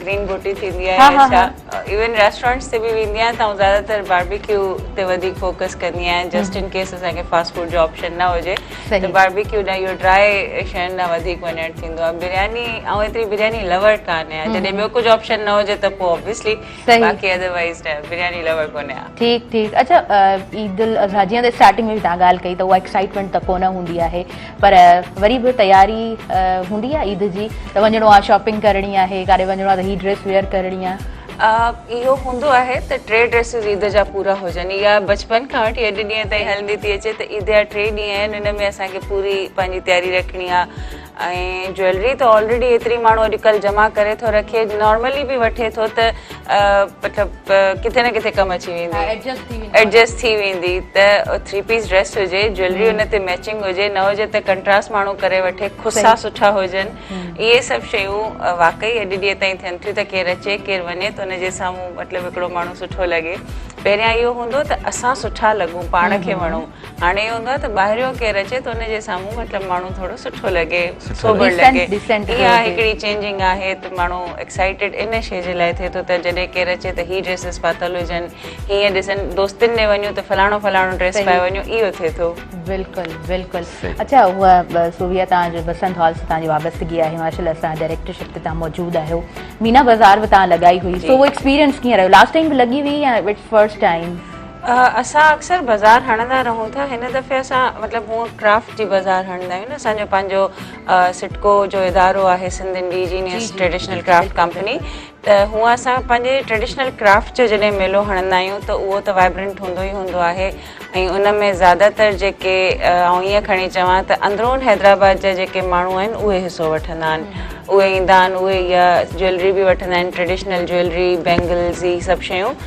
گرين بوٽي ٿيندي آهي يا ڇا ايون ريسٽورنٽس تي به ويندي آهيان ته آئون زياده تر باربيڪيو تي وڌيڪ فوڪس ڪندي آهيان جسٽ ان ڪيس اسان کي فاسٽ فوڊ جو آپشن نه هجي ته باربيڪيو ڏانهن اهو ڊرائي شين ڏانهن وڌيڪ وڃڻ ٿيندو آهي برياني آئون ايتري برياني لور ڪانه آهيان جڏهن ٻيو ڪجهه آپشن نه هجي ته پوء آبويسلي باقي ادروائز نه برياني لور ڪونه آهيان. ٺيڪ ٺيڪ اڇا عيد الاضحيٰ جيئن ته اسٽارٽنگ ۾ به توهان ڳالهه ڪئي ته اها ايڪسائٽمينٽ ته ڪونه هوندي آهي پر وري به تياري هوندي آهي عيد جي ته وڃڻو آهي شاپنگ ڪرڻي آهي ڪاڏي وڃڻو آهي ته هي ڊريس ويئر ڪرڻي آهي. اهو هوندو آهي ته ٽي ڊريسز عيد جا پورا هجن اها بچپن کان وٺي اڄ ڏينهن تائين هلندي ٿي اچي ته عيد جا ٽي ڏينهن آهن ان ۾ اسان کي پوري پنهنجي تياري رکڻي آهي ۽ جويلري ته آلريڊي ايتري ماڻهو اڄڪلهه جمع ڪري ٿو رکي نارملي به وٺي ٿو ته مطلب ڪٿي نه ڪٿي ڪم اچي ويندي ايڊجسٽ ٿي ويندي ته ٿري پيس ڊريس هجي جويلري ان تي ميچنگ هجي نه هجي ته ڪنٽراسٽ ماڻهو ڪري وٺي کسا سٺا هجن اهي سڀ شيون واقعي اڄ ڏينهن تائين ٿين ٿيون ته ڪير اچي ڪير وڃي ته ان جي سامهون مطلب هڪڙو ماڻهو سٺو لڳي پهريان اهو هوندو ته اسان سٺا لڳون پاڻ کي وڻون هاڻي اهو هوندو آهي ته ٻاهريون ڪير اچي ته ان جي سامهون مطلب ماڻهو ٿورو سٺو لڳي سوبر لڳي اها هڪڙي چينجنگ آهي ته ماڻهو ايڪسائيٽيڊ ان شيء جي لاء ٿئي ٿو ته جڏهن ڪير اچي ته هي ڊريسز پاتل هجن هيئن ڏسن دوستن ڏي وڃون ته فلاڻو فلاڻو ڊريس پائي وڃون اهو ٿئي ٿو. بلڪل بلڪل اڇا هوء سوويا توهان جو بسنت هال سان توهان جي وابستگي آهي ماشاءالله سان ڊائريڪٽرشپ تي توهان موجود آهيو مينا بازار به توهان لڳائي هئي سو اهو ايڪسپيرينس ڪيئن رهيو لاسٽ ٽائيم به لڳي هئي يا it's first time? اسان اڪثر بازار هڻندا رهون ٿا هن دفعي اسان مطلب هونء ڪرافٽ جي بازار هڻندا آهيون نه اسان جو پنهنجو سٽڪو جو ادارو آهي Sindh indigenous traditional craft company ته هونء اسان پنهنجي ٽريڊيشنل ڪرافٽ جو جڏهن ميلو هڻندا آهيون ته اهو ته وائبرنٽ هوندو ئي هوندو آهي ۽ ان ۾ زياده تر جيڪي آئون ائين کڻي چوان ته اندرون حيدرآباد جا جيڪي ماڻهو آهن اهي حصو وٺندا آهن اهي ايندا آهن اهي اها جويلري به وٺندا آهن ٽريڊيشنل جويلري بينگلز هي سڀ شيون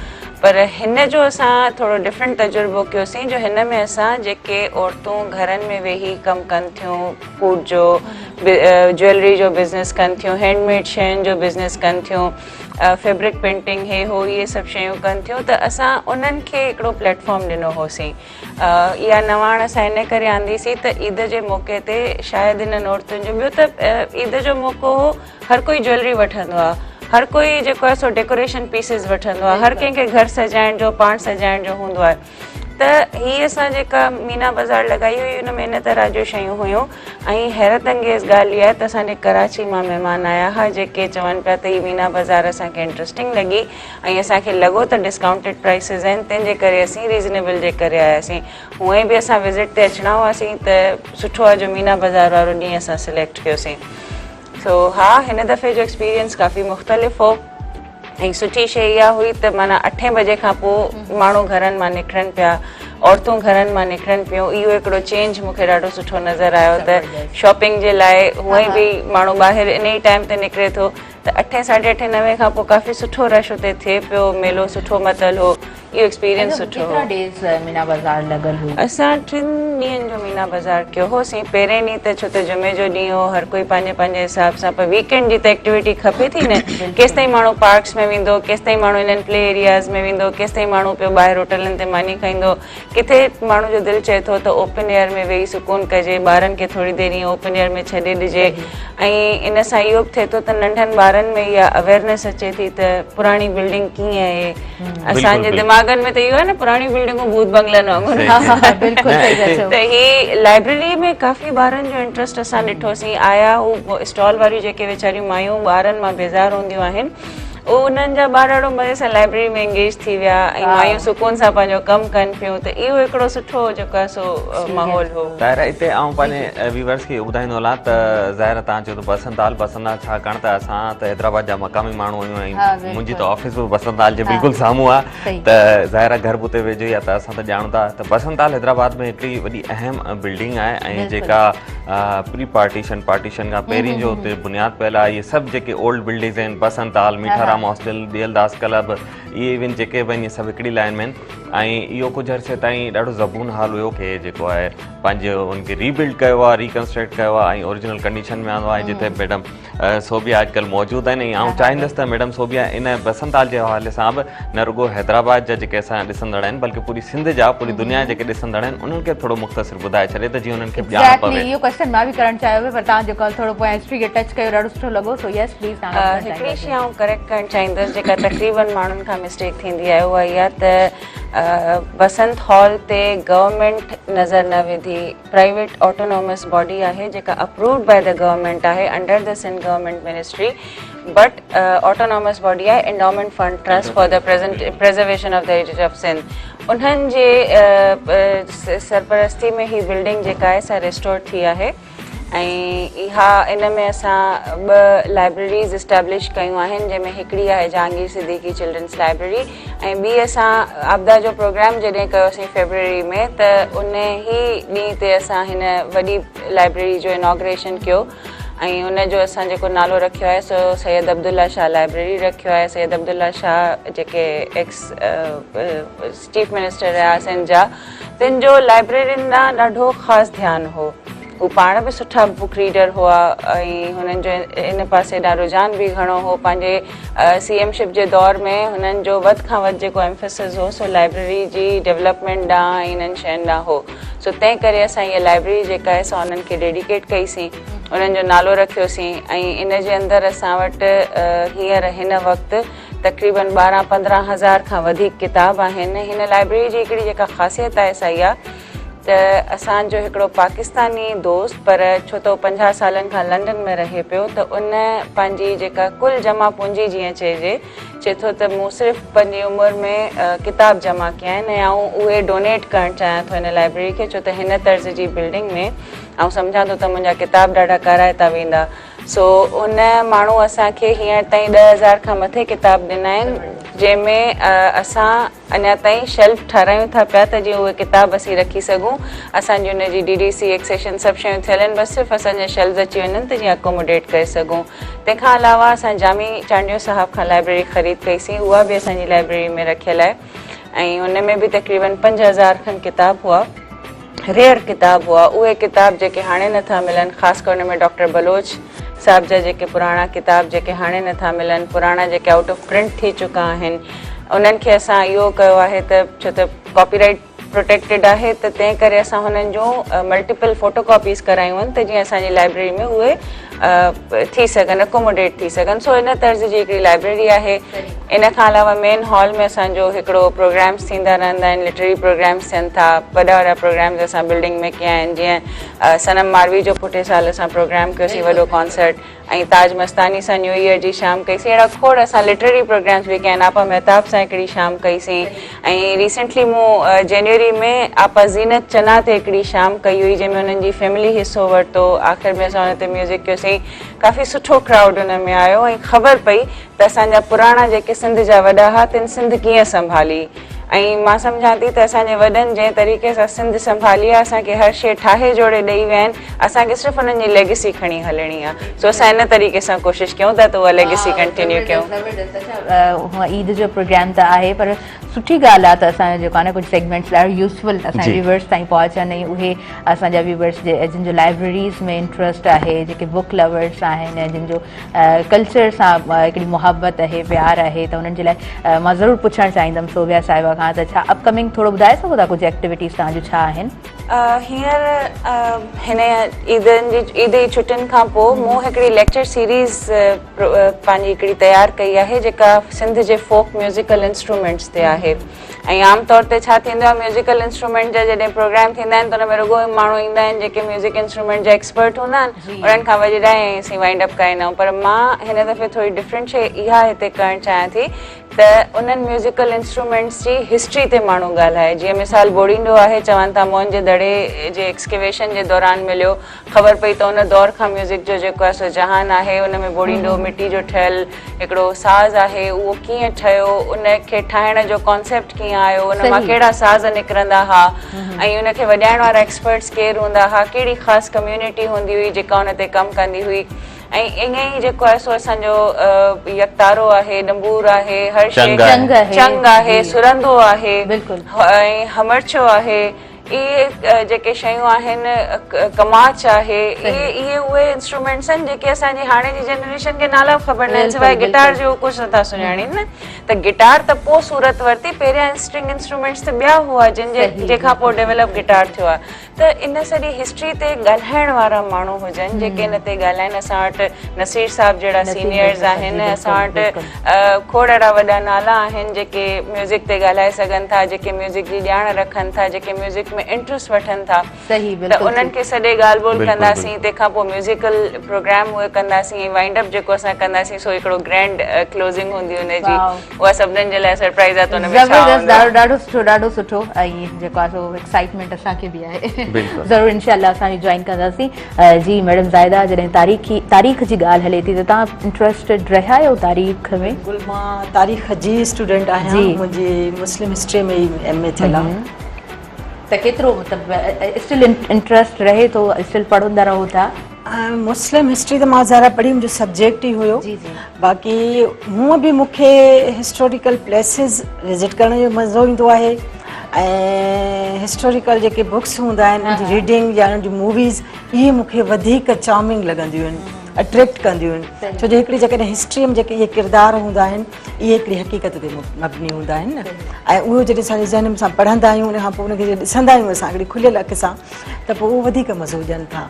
پر هن جو اسان ٿورو ڊفرنٽ تجربو ڪيوسين جو هن ۾ اسان جيڪي عورتون گهرن ۾ ويهي ڪم ڪن ٿيون فوڊ جو جويلري جو بزنس ڪن ٿيون هينڊ ميڊ شين جو بزنس ڪن ٿيون فيبرڪ پينٽنگ هي هو اهي سڀ شيون ڪن ٿيون ته اسان انهن کي هڪڙو پليٽ فارم ڏنو هوسين اها نواڻ اسان ان ڪري آنديسين ته عيد جي موقعي تي شايد انهن عورتن جو ٻيو ته عيد جو موقعو هو هر ڪوئي جويلري وٺندو آ هر ڪوئي جيڪو آهي سو ڊيڪوريشن پيسز وٺندو آ هر ڪنهن کي گهر سجائڻ جو پاڻ سجائڻ جو هوندو آهي ته هي اسان جيڪا مينا بازار لڳائي هئي ان ۾ ان طرح جون شيون هيون ۽ حيرت انگيز ڳالهه اها آهي ته اسان ڏي ڪراچي مان مهمان آيا هئا جيڪي چون پيا ته هي مينا بازار اسان کي انٽرسٽنگ لڳي ۽ اسان کي لڳو ته ڊسڪائونٽيڊ پرائسز آهن تنهن جي ڪري اسين ريزنيبل جي ڪري آياسين هونئن به اسان وزٽ تي اچڻا هئاسين ته سٺو آهي جو مينا بازار وارو ڏينهن اسان سليڪٽ ڪيوسين سو ها هن دفعي جو ايڪسپيرينس ڪافي مختلف هو ۽ سٺي شيء اها هئي ته معنيٰ اٺين بجي کان پوء ماڻهو گهرن مان نڪرن پيا عورتون گهرن مان نڪرن پيون اهو هڪڙو چينج مون کي ڏاڍو سٺو نظر آيو ته شاپنگ جي لاء هونئن به ماڻهو ٻاهر ان ئي ٽائيم تي نڪري ٿو ته اٺين ساڍي اٺين نوين کان پوء ڪافي سٺو رش اتي ٿئي پيو ميلو سٺو متل هو اهو ايڪسپيرينس سٺو هو. ڪيترا ڊيز مينا بازار لڳل هئي؟ اسان ٽن ڏينهن جو مينا بازار ڪيو هو سين پهرين ڏينهن ته ڇو ته جمعي جو ڏينهن هو هر ڪوئي پنهنجي پنهنجي حساب سان پر ويڪ اينڊ جي ته ايڪٽيوٽي کپي ٿي نه ڪيستائين ماڻهو پارڪس ۾ ويندو ڪيستائين ماڻهو انهن پلي ايرياز ۾ ويندو ڪيستائين ماڻهو پيو ٻاهر هوٽلن تي ماني کائيندو ڪٿي ماڻهو جو دل چئي ٿو ته اوپن ايئر ۾ ويهي سڪون ڪجي ٻارن کي ٿوري دير ائين اوپن ايئر ۾ ڇڏي ڏجي ۽ ان سان اهو به ٿئي ٿو ته ننڍن ٻارن ۾ اها اويئرنيس اچي ٿي ته پراڻي بلڊنگ ڪيئن آهي اسان جي دماغن ۾ ته اهو آهي نه پراڻيون بلڊنگون ڀوت بنگلن وانگر بلڪل صحيح ٿا چئو. ته هي لائبريري ۾ ڪافي ٻارن جو انٽرسٽ اسان ڏٺوسين آيا هو اسٽال واريون جيڪي ويچاريون مايون ٻارن مان بيزار هونديون آهن اهو انهن جا ٻار ڏاڍو مزي سان لائبريري ۾ انگيج ٿي ويا ۽ مايون سڪون سان پنهنجو ڪم ڪن پيون ته اهو هڪڙو سٺو جيڪو آهي سو ماحول هو. ظاهر آهي اتي آئون پنهنجي ويورز کي اهو ٻڌائيندو هلان ته ظاهر آهي توهان چيو ته بسنت هال بسنت هال ڇاڪاڻ ته اسان ته حيدرآباد جا مقامي ماڻهو آهيون ۽ منهنجي ته آفيس به بسنت هال جي بلڪل سامهون آهي ته ظاهر آهي گهر به اتي ويجهو ئي آهي ته اسان ته ڄاڻون ٿا ته بسنت هال حيدرآباد ۾ هڪڙي وڏي اهم بلڊنگ آهي ۽ جيڪا پري پارٽيشن پارٽيشن کان پهرين جو اتي بنياد پيل آهي اهي سڀ جيڪي اولڊ بلڊنگز آهن بسنت هال ميٺا سيتارام هاسٽل، ڏيئل داس ڪلب، اهي ايون جيڪي به آهن اهي سڀ هڪڙي لائن ۾ آهن ۽ اهو ڪجهه عرصي تائين ڏاڍو زبون حال هيو کي جيڪو آهي پنهنجو ان کي ري بلڊ ڪيو آهي ريڪنسٽرڪٽ ڪيو آهي ۽ اوريجنل ڪنڊيشن ۾ آندو آهي جتي ميڊم سوبيا اڄڪلهه موجود آهن ۽ آئون چاهيندس ته ميڊم سوبيا ان بسنت هال جي حوالي سان به نه رڳو حيدرآباد جا جيڪي اسان جا ڏسندڙ آهن بلڪه پوري سنڌ جا پوري دنيا جا جيڪي ڏسندڙ آهن انهن کي ٿورو مختصر ٻڌائي ڇڏي ته جيئن انهن کي به ڄاڻ پوي. اهو ڪويسچن مان به ڪرڻ چاهيو پئي پر توهان جيڪو ٿورو پويان هسٽري کي ٽچ ڪيو ڏاڍو سٺو لڳو سو يس پليز توهان کان پڇڻ هڪڙي چاهينداسين. شي آئون ڪريڪٽ ڪرڻ چاهيندس جيڪا تقريبن ماڻهن کان مسٽيڪ ٿيندي آهي اها اها ته بسنت هال تي گورنمينٽ نظر نه وڌي پرائيويٽ آٽونومس باڊي آهي جيڪا اپرووڊ باء the government آهي under the Sindh government ministry but autonomous body آهي endowment fund trust for the preservation of the heritage of Sindh انهن جي سرپرستي ۾ هي بلڊنگ جيڪا آهي سا ريسٽور ٿي آهي ۽ اها ان ۾ اسان ٻه لائبريريز اسٽيبلش ڪيون آهن جنهن ۾ هڪڙي آهي جهانگير صديقي چلڊرنس لائبريري ۽ ٻي اسان عابده جو پروگرام جڏهن ڪيوسين فيبروري ۾ ته ان ئي ڏينهن تي اسان هن وڏي لائبريري جو اناگريشن ڪيو ۽ ان جو اسان جيڪو نالو رکيو آهي سو سيد عبدالله شاهه لائبريري رکيو آهي سيد عبدالله شاهه جيڪي ايڪس چيف منسٽر رهيا سنڌ جا تن جو لائبريرين ڏانهن ڏاڍو خاص ڌيان هو. هو پاڻ به سٺا بڪ ريڊر هئا ۽ هنن جو ان پاسي ڏانهن رجحان به گهڻو هو. پنهنجي سي ايم شپ جي دور ۾ هنن جو وڌ کان وڌ جيڪو ايمفسز هو سو لائبريري جي ڊولپمينٽ ڏانهن ۽ انهن شين ڏانهن هو. سو تنهن ڪري اسان هيء لائبريري جيڪا آهي سا انهن کي ڊيڊيڪيٽ ڪئي سين، انهن جو نالو رکيوسين ۽ ان جي اندر اسان وٽ هينئر هن وقت تقريبن 12 15 هزار کان وڌيڪ ڪتاب آهن. هن لائبريري جي هڪڙي جيڪا خاصيت آهي سا اها ته اسان جو هڪڙو پاڪستاني دوست پر ڇو ته هو 50 سالن کان لنڊن ۾ رهي پيو ته ان پنهنجي جيڪا ڪل جمع پونجي جيئن چئجي چئي ٿو ته مون صرف پنهنجي عمر ۾ ڪتاب جمع ڪيا آهن ۽ آئون اهي ڊونيٽ ڪرڻ چاهيان ٿو هن لائبريري کي ڇو ته هن طرز جي بلڊنگ ۾ آئون سمجهان ٿو ته منهنجا ڪتاب ڏاڍا ڪارائتا ويندا. سو ان ماڻهو اسان کي هينئر تائين 10,000 کان مٿي ڪتاب ڏنا آهن جنهن ۾ اسان اڃا تائين شيلف ٺارايون ٿا پيا ته جيئن اهي ڪتاب اسين رکي سگهون. اسان جي ان جي ڊي ڊي سي ايڪسيشن سڀ شيون ٿيل آهن بس صرف اسان جا شيلفز اچي وڃن ته جيئن اڪوموڊيٽ ڪري سگهون. تنهن کان علاوه اسان جامي چانڊيو صاحب کان لائبريري خريد ڪئي سين اها به اسان جي لائبريري ۾ رکيل آهي ۽ ان ۾ به تقريبن 5000 کن ڪتاب هئا. ريئر ڪتاب هئا اهي ڪتاب جيڪي هاڻي نٿا ملن خاص ڪري ان ۾ ڊاڪٽر بلوچ صاحب جا جيڪي پراڻا ڪتاب جيڪي هاڻي نٿا ملن پراڻا جيڪي آئوٽ آف پرنٽ ٿي چڪا آهن انهن کي اسان اهو ڪيو آهي ته ڇو ته ڪاپي رائيٽ پروٽيڪٽيڊ آهي ته تنهن ڪري اسان هنن جون ملٽيپل فوٽو ڪاپيز ڪرايون آهن ته جيئن اسان جي لائبريري ۾ اهي ٿي سگهن اڪوموڊيٽ ٿي سگهن سو ان طرز جي هڪڙي لائبريري آهي ان کان علاوه مين هال ۾ اسان جو هڪڙو پروگرامس ٿيندا رهندا آهن لٽرري پروگرامس ٿين ٿا وڏا وڏا پروگرامس اسان بلڊنگ ۾ ڪيا آهن جيئن صنم ماروي جو پٺي سال اسان پروگرام ڪيوسين وڏو ڪانسرٽ ۽ تاج مستاني سان نيو ايئر جي شام ڪئي سين اهڙا کوڙ اسان لٽرري پروگرامس به ڪيا آهن آپا مهتاب سان هڪڙي شام ڪئي سين ۽ ريسنٽلي مون جنوري ۾ آپا زينت چنا تي هڪڙي شام ڪئي هئي جنهن ۾ انهن جي فيملي حصو ورتو آخر ۾ اسان ان تي ميوزڪ ڪيوسين ڪافي سٺو ڪرائوڊ ان ۾ آيو ۽ خبر پئي ته اسان جا پراڻا جيڪي سنڌ جا وڏا ها تن سنڌ ڪيئن سنڀالي ۽ مان سمجهان ٿي ته اسان جي وڏن جنهن طريقي سان سنڌ سنڀالي آهي اسان کي هر شيء ٺاهي جوڙي ڏئي ويا آهن اسان کي صرف انهن جي ليگيسي کڻي هلڻي آهي سو اسان ان طريقي سان ڪوشش ڪيون ٿا ته اها ليگيسي ڪنٽينيو ڪيون. زبردست اڇا هونء عيد جو پروگرام ته آهي پر سٺي ڳالهه آهي ته اسان جو جيڪو آهي نه ڪجهه سيگمينٽس ڏاڍو يوزفل اسان جي ويورس تائين پهچن ۽ اهي اسان جا ويورس جن جو لائبريريز ۾ انٽرسٽ آهي جيڪي بڪ لورس آهن ۽ جن جو ڪلچر سان هڪڙي محبت آهي پيار آهي ته انهن جي لاء مان ضرور پڇڻ چاهيندم صوبيا صاحبه کان ته ڇا اپ ڪمنگ ٿورو ٻڌائي سگهو ٿا ڪجهه ايڪٽيوٽيز توهان جون ڇا آهن؟ هينئر هن عيدن جي عيد جي ڇٽين کان پوء مون هڪڙي ليڪچر سيريز پنهنجي هڪڙي تيار ڪئي آهي جيڪا سنڌ جي فوڪ ميوزيڪل انسٽرومينٽس تي آهي ۽ عام طور تي ڇا ٿيندو آهي ميوزيڪل انسٽرومينٽ جا جڏهن پروگرام ٿيندا آهن ته ان ۾ رڳو اهي ماڻهو ايندا آهن جيڪي ميوزڪ انسٽرومينٽ جا ايڪسپرٽ هوندا آهن انهن کان وڄرائي ۽ اسين وائنڊ اپ ڪرائيندا آهيون پر مان هن دفعي ٿوري ڊفرنٽ شيء اها هتي ڪرڻ چاهيان ٿي ته انهن ميوزيڪل انسٽرومينٽس جي هسٽري تي ماڻهو ڳالهائي جيئن مثال بوڙينڊو آهي چون ٿا موهن جي دڙي جي ايڪسڪيويشن جي دوران مليو خبر پئي ته ان دور کان ميوزڪ جو جيڪو آهي سو جهان آهي ان ۾ بوڙينڊو مٽي جو ٺهيل هڪڙو ساز آهي اهو ڪيئن ٺهيو ان کي ٺاهڻ جو ڪانسيپٽ ڪيئن آيو ان مان ڪهڙا ساز نڪرندا ها ۽ ان کي وڄائڻ وارا ايڪسپرٽس ڪير هوندا ها ڪهڙي خاص ڪميونٽي هوندي هئي جيڪا ان تي ڪم ڪندي هئي. ۽ ائين ئي جيڪو آهي سو اسان جو يڪتارو آهي، ڏنڀور آهي، هر شيء چنگ آهي، سرندو آهي ۽ همرچو آهي، اهي جيڪي شيون آهن، ڪماچ آهي، اهي اهي اهي انسٽرومينٽس آهن جيڪي اسان جي هاڻي جي جنريشن کي نالا به خبر ناهن، سواء گٽار جي هو ڪجهه نٿا سڃاڻين نه ته گٽار ته پوء صورت ورتي، پهريان اسٽرنگ انسٽرومينٽس ته ٻيا هئا جن جي جنهن کان پوء ڊيولپ گٽار ٿيو آهي. ته ان سڄي هسٽري تي ڳالهائڻ وارا ماڻهو هجن جيڪي ان تي ڳالهائن اسان وٽ نصير صاحب جهڙا سينيئرز آهن اسان وٽ کوڙ اهڙا وڏا نالا آهن جيڪي ميوزڪ تي ڳالهائي سگهن ٿا جيڪي ميوزڪ جي ڄاڻ رکن ٿا جيڪي ميوزڪ ۾ انٽرسٽ وٺن ٿا ته انهن کي سڏي ڳالهه ٻولهه ڪنداسين تنهن کان پوء ميوزيڪل پروگرام اهي ڪنداسين ۽ وائنڊ اپ جيڪو اسان ڪنداسين سو هڪڙو گرينڊ ڪلوزنگ هوندي ان جي اها سڀنن جي لاء سرپرائز آهي ته ان ۾ ڇا زبردست ڏاڍو ڏاڍو سٺو ڏاڍو سٺو ۽ جيڪو آهي سو ايڪسائٽمينٽ اسان کي به آهي ضرور انشاء الله اسان به جوائن ڪنداسين جي ميڊم زاهده جڏهن تاريخي تاريخ جي ڳالهه هلي ٿي ته توهان انٽريسٽيڊ رهيا آهيو تاريخ ۾؟ بلڪل مان تاريخ جي اسٽوڊنٽ آهيان منهنجي مسلم هسٽري ۾ ئي ايم اي ٿيل آهي. ته ڪيترو مطلب اسٽل انٽريسٽ رهي ٿو اسٽل پڙهندا رهو ٿا؟ مسلم هسٽري ته مان ظاهر پڙهي منهنجو سبجيڪٽ ئي هيو باقي هونء به مون کي هسٽوريڪل پليسز وزٽ ڪرڻ جو مزو ايندو آهي ۽ هسٽوريڪل جيڪي بڪس هوندا آهن ان جي ريڊنگ يا ان جون موويز اهي مون کي وڌيڪ چارمنگ لڳنديون آهن اٽريڪٽ ڪنديون آهن ڇو جو هڪڙي جيڪڏهن هسٽري ۾ جيڪي اهي ڪردار هوندا آهن اهي هڪڙي حقيقت تي مبني هوندا آهن نه ۽ اهو جڏهن اسان جي ذهن ۾ اسان پڙهندا آهيون ان کان پوء ان کي جڏهن ڏسندا آهيون اسان هڪڙي کليل اک سان ته پوء اهو وڌيڪ مزو ڏين ٿا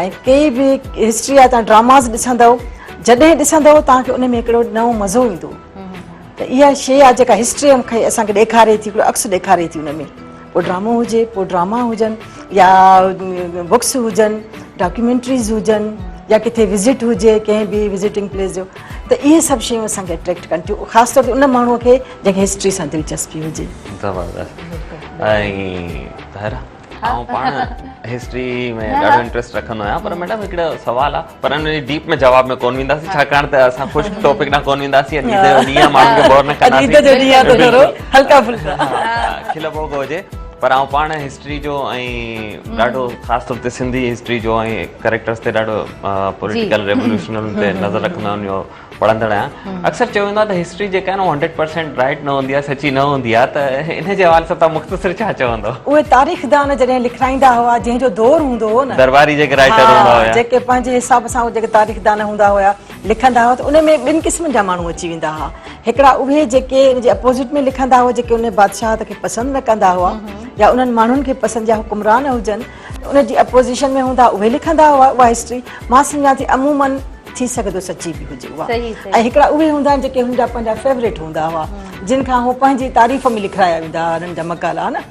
۽ ڪي به هسٽري جا توهان ڊراماز ڏسندؤ جڏهن ڏسندؤ توهان کي ان ۾ هڪڙو نئون مزو ايندو ته اها شيء آهي جيڪا هسٽري کي اسان کي ڏيکاري ٿي هڪڙو عڪس ڏيکاري ٿي ان ۾ پوء ڊرامو هجي پوء ڊراما هجن يا بڪس هجن ڊاڪيومينٽريز هجن يا ڪٿي وزٽ هجي ڪنهن به وزٽنگ پليس جو ته اهي سڀ شيون اسان کي اٽريڪٽ ڪن ٿيون خاص طور تي ان ماڻهوء کي جنهن کي هسٽري سان دلچسپي هجي. زبردست ۽ طاهره آئون پاڻ هسٽري ۾ ڏاڍو انٽريسٽ رکندو آهيان پر ميڊم هڪڙو سوال آهي پر ان جي ڊيپ ۾ جواب ۾ ڪون وينداسين ڇاڪاڻ ته اسان خشڪ ٽاپڪ ڏانهن ڪون وينداسين اڄ عيد جو ڏينهن آهي ماڻهن کي بور نه ڪنداسين عيد جو ڏينهن آهي ته ٿورو هلڪا ڦلڪا کل ڀوڳ هجي پر آئون پاڻ هسٽري جو ۽ ڏاڍو خاص طور تي سنڌي هسٽري جو ۽ ڪريڪٽرس تي ڏاڍو پوليٽيڪل ريولوشنل تي نظر رکندو آهيان جو پڙهندڙ آهيان اڪثر چيو ويندو آهي ته هسٽري جيڪا آهي نه 100% رائٽ نه هوندي آهي سچي نه هوندي آهي ته ان جي حوالي سان توهان مختصر ڇا چوندو؟ اهي تاريخدان جڏهن لکرائيندا هئا جنهن جو دور هوندو هو نه درباري جيڪي رائٽر هوندا هيا جيڪي پنهنجي حساب سان جيڪي تاريخدان هوندا هيا لکندا هئا ته ان ۾ ٻن قسمن جا ماڻهو اچي ويندا هئا هڪڙا اهي جيڪي ان جي اپوزٽ ۾ لکندا هئا جيڪي ان بادشاهت کي پسند نه ڪندا هئا يا انهن ماڻهن کي پسند يا حڪمران هجن ان جي اپوزيشن ۾ هوندا اهي لکندا هئا اها هسٽري مان سمجهان ٿي عموماً ٿي سگهي ٿو سچي به هجي اها ۽ هڪڙا اهي هوندا آهن جيڪي هن جا پنهنجا فيوريٽ هوندا هئا جن کان هو پنهنجي تعريف ۾ لکرايا ويندا هئا انهن جا مقالا نه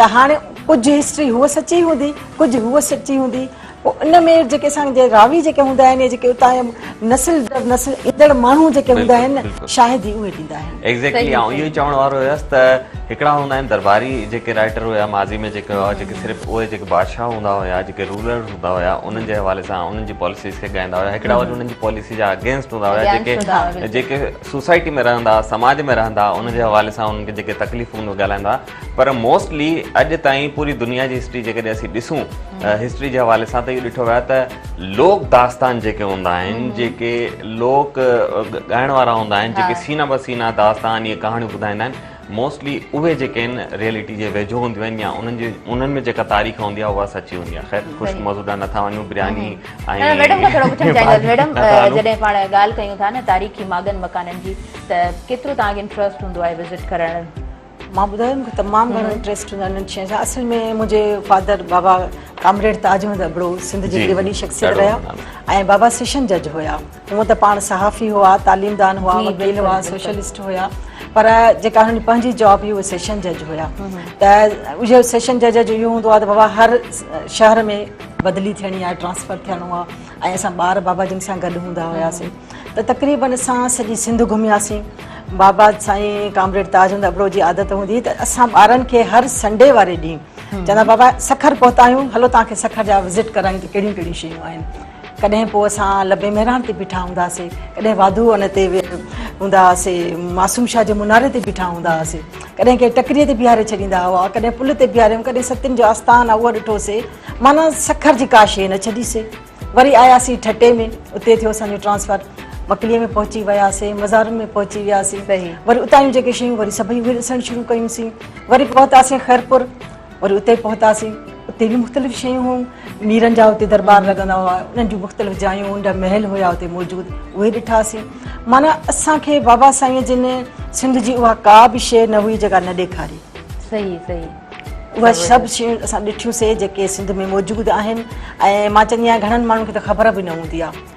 ته هاڻي ڪجهه هسٽري هوء سچي هوندي ڪجهه هوء سچي هوندي پوء ان ۾ جيڪي اسان جي راوي جيڪي هوندا آهن يا جيڪي اتان جا نسل در نسل ايندڙ ماڻهو جيڪي هوندا آهن شاهدي اهي ڏيندا آهن. ايگزيڪٽلي آئون اهو ئي چوڻ وارو هيس ته هڪڙا هوندا آهن درباري جيڪي رائيٽر هيا ماضي ۾ جيڪي هئا جيڪي صرف اهي جيڪي بادشاهه هوندا هيا جيڪي رولر هوندا هيا انهن جي حوالي سان انهن جي پاليسيز کي ڳائيندا هيا هڪڙا وري انهن جي پاليسي جا اگينسٽ هوندا هيا جيڪي جيڪي سوسائٽي ۾ رهندا سماج ۾ رهندا انهن جي حوالي سان انهن کي جيڪي تڪليفون هونديون ڳالهائيندا پر موسٽلي اڄ تائين پوري دنيا جي هسٽري جيڪڏهن اسين ڏسون هسٽري جي حوالي سان ته اهو ڏٺو ويو آهي ته لوڪ داستان جيڪي هوندا آهن جيڪي لوڪ ڳائڻ وارا هوندا آهن جيڪي سينا به سينا داستان يا ڪهاڻيون ٻڌائيندا آهن موسٽلي اهي جيڪي آهن ريئلٽي جي ويجهو هونديون آهن يا انهن جي انهن ۾ جيڪا تاريخ هوندي آهي اها سچي هوندي آهي خير خشڪ موضوع ڏانهن نٿا وڃون برياني ۽ ميڊم کان ٿورو پڇڻ چاهيندس ميڊم جڏهن پاڻ ڳالهه ڪيون ٿا نه تاريخي ماڳن مڪانن جي ته ڪيترو توهان کي انٽرسٽ هوندو آهي وزٽ ڪرڻ مان ٻڌايو مونکي تمام گهڻو انٽريسٽ هوندو آهي انهن شين سان اصل ۾ منهنجي فادر بابا ڪامريڊ تاج محمد ابڙو سنڌ جي هڪڙي وڏي شخصيت رهيا ۽ بابا سيشن جج هيا هونء ته پاڻ صحافي هئا تعليمدان هئا وڪيل هئا سوشلسٽ هيا پر جيڪا هنن جي پنهنجي جاب هئي اهي سيشن جج هيا ته اهو سيشن جج جو اهو هوندو آهي ته بابا هر شهر ۾ بدلي ٿيڻي آهي ٽرانسفر ٿيڻو آهي ۽ اسان ٻار بابا جن سان گڏ هوندا هياسين ته تقريبن اسان سڄي سنڌ گهمياسين. بابا سائين ڪامريڊ تاج محمد ابڙو جي عادت هوندي هئي ته اسان ٻارن کي هر سنڊي واري ڏينهن چوندا بابا سکر پهتا آهيون هلو توهان کي سکر جا وزٽ ڪرايون ته ڪهڙيون ڪهڙيون شيون آهن. ڪڏهن پوء اسان لبي مهراڻ تي بيٺا هونداسين، ڪڏهن واڌو ان تي هوندا هئاسين، معصوم شاهه جي مناري تي بيٺا هوندا هئاسين، ڪڏهن ڪنهن ٽڪريء تي بيهاري ڇڏيندا هئا، ڪڏهن پل تي بيهاري، ڪڏهن ستين جو آستان آهي اهو ڏٺوسين، معنيٰ سکر جي ڪا شيء نه ڇڏيسين. وري آياسين ٺٽي ۾ اتي ٿيو اسان جو ٽرانسفر مڪليء ۾ پهچي وياسين مزارن ۾ پهچي وياسين وري اتان جون جيڪي شيون وري سڀئي اهي ڏسڻ شروع ڪيونسين وري پهتاسين خيرپور وري اتي پهتاسين اتي به مختلف شيون هيون ميرن جا اتي دربار لڳندا هئا انهن جون مختلف جايون ان جا محل هيا اتي موجود اهي ڏٺاسين معنيٰ اسان کي بابا سائين جن سنڌ جي اها ڪا به شيء نه هئي جيڪا نه ڏيکاري صحيح صحيح اها سڀ شيون اسان ڏٺيون سي جيڪي سنڌ ۾ موجود آهن ۽ مان چوندي آهيان گهڻن ماڻهن کي ته خبر به نه هوندي آهي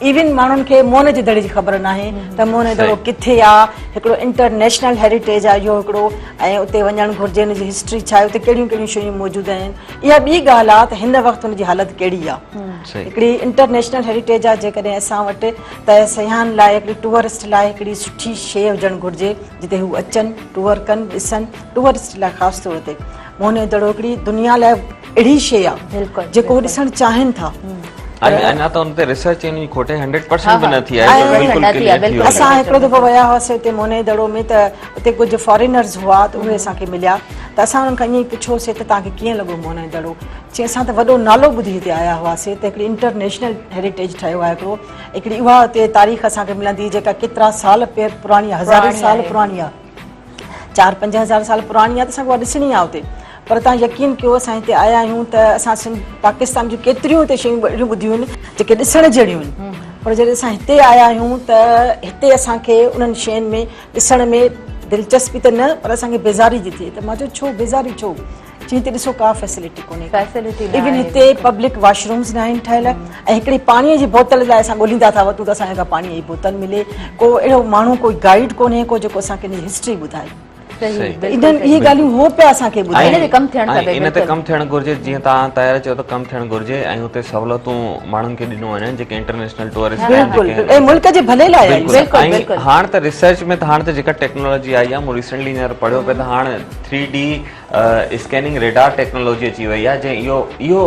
ايون ماڻهن کي موهن جي دڙي جي خبر ناهي ته موهن جو دڙو ڪٿي آ هڪڙو انٽرنيشنل هيريٽيج آ اهو هڪڙو ۽ اتي وڃڻ گهرجي ان جي هسٽري ڇا آهي اتي ڪهڙيون ڪهڙيون شيون موجود آهن اها ٻي ڳالهه آ ته هن وقت ان جي حالت ڪهڙي آ هڪڙي انٽرنيشنل هيريٽيج آ جيڪڏهن اسان وٽ ته سياحن لاء هڪڙي ٽوئرسٽ لاء هڪڙي سٺي شيء هجڻ گهرجي جتي هو اچن ٽوئر ڪن ڏسن ٽوئرسٽ لاء خاص طور تي موهن جو دڙو هڪڙي دنيا لاء اهڙي شيء آ جيڪو هو ڏسڻ چاهين ٿا. ۽ اڃا ته ان تي ريسرچ ان جي کوٽي 100% به نه ٿي آهي بلڪل ڪليئر ٿي ويو. اسان هڪڙو دفعو ويا هئاسين اتي موهن جي دڙو ۾ ته اتي ڪجهه فارينرز هئا ته اهي اسان کي مليا ته اسان انهن کان ائين ئي پڇيوسين ته توهان کي ڪيئن لڳو موهن جو دڙو چي اسان ته وڏو نالو ٻڌي هتي آيا هئاسين ته هڪڙي انٽرنيشنل هيريٽيج ٺهيو آهي هڪڙو هڪڙي اها اتي تاريخ اسان کي ملندي جيڪا ڪيترا سال پراڻي آهي هزارين سال پراڻي آهي. چار 5000 سال پراڻي آهي ته اسان کي اها ڏسڻي آهي اتي پر توهان يقين ڪيو اسان هتي آيا آهيون ته اسان سنڌ پاڪستان جون ڪيتريون هتي شيون اهڙيون ٻڌيون آهن جيڪي ڏسڻ جهڙيون آهن پر جڏهن اسان هتي آيا آهيون ته هتي اسان کي انهن شين ۾ ڏسڻ ۾ دلچسپي ته نه پر اسان کي بيزاري ٿي ٿئي ته مان چيو ڇو بيزاري ڇو چي هتي ڏسو ڪا فيسلٽي ڪونهي فيسلٽي ايون هتي پبلڪ واش رومز ناهن ٺهيل ۽ هڪڙي پاڻي جي بوتل لاء اسان ڳوليندا ٿا وتون ته اسان کي ڪا پاڻي جي بوتل ملي ڪو اهڙو ماڻهو ڪوئي گائيڊ ڪونهي ڪو جيڪو اسان کي ان جي هسٽري ٻڌائي انهن اهي ڳالهيون هو پيا اسان کي ٻڌائين ان تي ڪم ٿيڻ کپي ان تي ڪم ٿيڻ گهرجي جيئن توهان طاهره چيو ته ڪم ٿيڻ گهرجي ۽ اتي سهولتون ماڻهن کي ڏنو وڃن جيڪي انٽرنيشنل ٽوئرسٽ آهن بلڪل ۽ ملڪ جي ڀلي لاء آهي بلڪل ۽ هاڻ ته ريسرچ ۾ ته هاڻ ته جيڪا ٽيڪنالاجي آئي آهي مون ريسنٽلي هينئر پڙهيو پئي ته هاڻ three D scanning radar technology اچي وئي آهي جنهن اهو اهو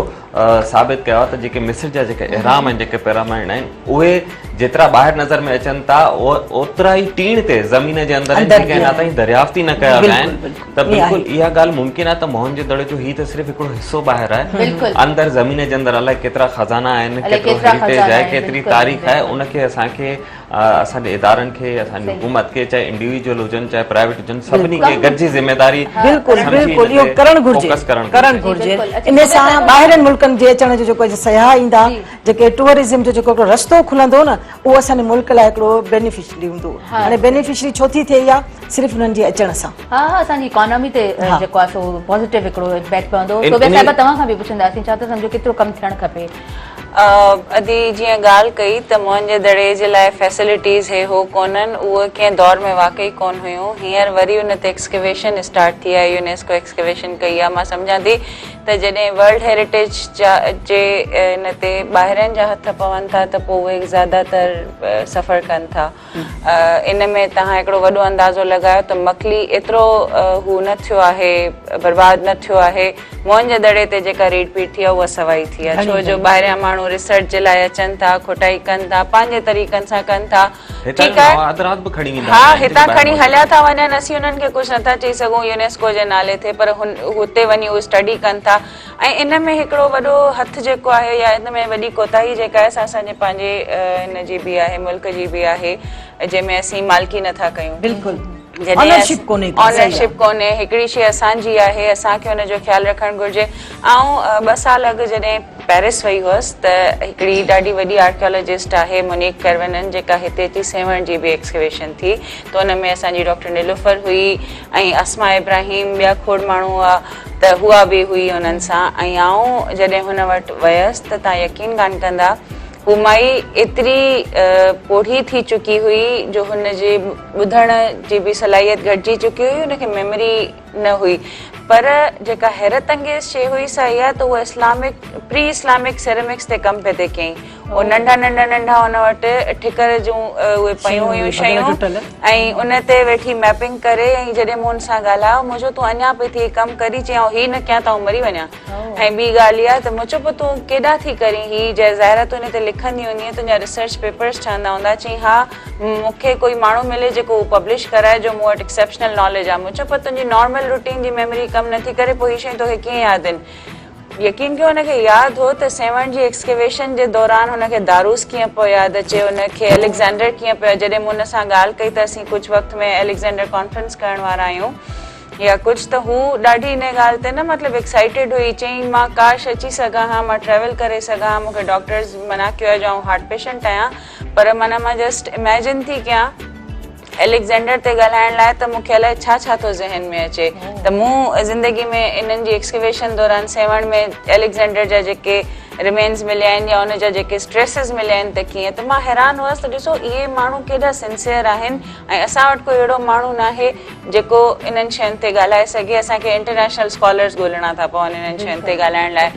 ثابت ڪيو آهي ته جيڪي مصر جا جيڪي اهرام آهن جيڪي پيراميڊ آهن اهي جيترا ٻاهر نظر ۾ اچن ٿا اوترا ئي ٽيڻ تي زمين جي اندر آهن جيڪي اڃا تائين دريافت ئي نه ڪيا ويا آهن ته بلڪل اها ڳالهه ممڪن آهي ته موهن جي دڙي جو هي ته صرف هڪڙو حصو ٻاهر آهي اندر زمين جي اندر الائي ڪيترا خزانا آهن ڪيترو هيريٽيج آهي ڪيتري تاريخ آهي ان کي اسان کي اسان جي ادارن کي اسان جي حڪومت کي چاهي انڊيويجوئل هجن چاهي پرائيويٽ هجن سڀني کي گڏجي ذميواري بلڪل بلڪل اهو ڪرڻ گهرجي ڪرڻ گهرجي ان سان ٻاهرين ملڪن جي اچڻ جو جيڪو سياح ايندا جيڪي ٽوئرزم جو جيڪو هڪڙو رستو کلندو نه اهو اسان جي ملڪ لاء هڪڙو بينيفشري هوندو هاڻي بينيفشري ڇو ٿي ٿئي اها صرف انهن جي اچڻ سان ها ها اسان جي اڪانومي تي جيڪو آهي سو پازيٽو هڪڙو امپيڪٽ پوندو صوبه صاحب توهان کان به پڇنداسين ڇا ٿا سمجهو ڪيترو ڪم ٿيڻ کپي ادي جيئن ڳالهه ڪئي ته موهن جي دڙي جي لاء فيسلٽيز هي هو ڪونهن اهي ڪنهن دور ۾ واقعي ڪونه هيون هينئر وري ان تي ايڪسڪيويشن اسٽارٽ ٿي آهي يونيسڪو ايڪسڪيويشن ڪئي آهي مان سمجهان ٿي ته جڏهن ورلڊ هيريٽيج جا جي ان تي ٻاهرين جا هٿ پون ٿا ته پوء اهي زياده تر سفر ڪن ٿا ان ۾ توهان هڪڙو وڏو اندازو لڳايو ته مڪلي ايترو هو نه ٿيو آهي برباد نه ٿيو آهي موهن جي دڙي تي جيڪا ريڙ پيڙ ٿي آهي اها سوائي ٿي آهي ڇو جو ٻاهريان ماڻهو ريسرچ جي لاء اچن ٿا کوٽائي ڪن ٿا پنهنجي طريقن سان ڪن ٿا ٺيڪ آهي ها هتان کڻي هليا ٿا وڃن اسين انهن کي ڪجهه نٿا چئي سگهون يونيسڪو جي نالي تي پر هتي وڃي هو اسٽڊي ڪن ٿا ۽ ان ۾ هڪڙو وڏو هٿ جيڪو آهي يا ان ۾ وڏي ڪوتاهي جيڪا آهي سا اسان جي پنهنجي ان جي به آهي ملڪ جي به آهي جنهن ۾ اسين مالڪي نٿا ڪيون. بلڪل اونرشپ ڪونهي ڪا. اونرشپ ڪونهي هڪڙي شي اسان جي آهي اسان کي ان جو خيال رکڻ گهرجي. آئون ٻه سال اڳ جڏهن پيرس وئي هئس ته هڪڙي ڏاڍي وڏي آرڪيالاجسٽ آهي مونيڪ ڪيرونن جيڪا هتي اچي سيوهڻ جي به ايڪسڪيويشن ٿي ته ان ۾ اسان جي ڊاڪٽر نيلوفر هئي ۽ اسماء ابراهيم ٻيا کوڙ ماڻهو هئا ته هئا به هئي انهن سان ۽ آئون جڏهن هن وٽ ويس ته تان يقين ڪانه ڪندا هو مائي ايتري پوڙهي ٿي چڪي هئي جو هن جي ٻڌڻ جي به صلاحيت گهٽجي چڪي هئي هن کي ميموري نه هئي پر جيڪا حيرت انگيز شيء هئي سا اها ته هوء اسلامڪ پري اسلامڪ سيرامڪس تي ڪم پئي ٿي ڪيائين اهي ننڍا ننڍا ننڍا ان وٽ ٺڪر جون اهي پيون هيون شيون ۽ ان تي ويٺي ميپنگ ڪري ۽ جڏهن مون ان سان ڳالهايو مون چيو تون اڃا پئي ٿي ڪم ڪرين چيائين آئون هي نه ڪيان ته آئون مري وڃان ۽ ٻي ڳالهه اها ته مون چيو پوء تون ڪيڏانهن ٿي ڪرين هي جي ظاهر آهي تون ان تي لکندي هوندينء تنهنجا ريسرچ پيپرز ٺهندا هوندا چيائين ها مون کي ڪوئي ماڻهو ملي جيڪو اهو پبلش ڪرائي جو مون وٽ ايڪسيپشنل ناليج آهي مون چيو پر تنهنجي نارمل روٽين جي ميموري ڪم نٿي ڪري پوء هي شيون توکي ڪيئن ياد آهن. يقين ڪيو هن کي ياد هو ته سيوهڻ جي ايڪسڪيويشن جي دوران هن کي داروس ڪيئن پيو ياد اچي، هن کي اليگزينڊر ڪيئن پيو جڏهن مون هن سان ڳالهه ڪئي ته اسين ڪجهه وقت ۾ اليگزينڊر ڪانفرنس ڪرڻ وارا آهيون يا ڪجهه ته هو ڏاڍي ان ڳالهه تي نه مطلب ايڪسائيٽيڊ هئي چيائين مان ڪاش اچي سگهان ها مان ٽريول ڪري سگهان ها مون کي ڊاڪٽرز منع ڪيو آهي جو آئون هارٽ پيشنٽ آهيان پر معنيٰ مان جسٽ اميجن ٿي ڪيان اليگزينڊر تي ڳالهائڻ لاء ته مون کي الائي ڇا ڇا ٿو ذهن ۾ اچي ته مون زندگي ۾ انهن جي ايڪسڪيويشن دوران سيوهڻ ۾ اليگزينڊر جا جيڪي ريمينز مليا آهن يا ان جا جيڪي اسٽريسز مليا آهن ته ڪيئن ته مان حيران هئس ته ڏسو اهي ماڻهو ڪيڏا سنسيئر آهن ۽ اسان وٽ ڪوئي اهڙو ماڻهو ناهي جيڪو انهن شين تي ڳالهائي سگهي اسان کي انٽرنيشنل اسڪالرز ڳولڻا ٿا پون انهن شين تي ڳالهائڻ لاء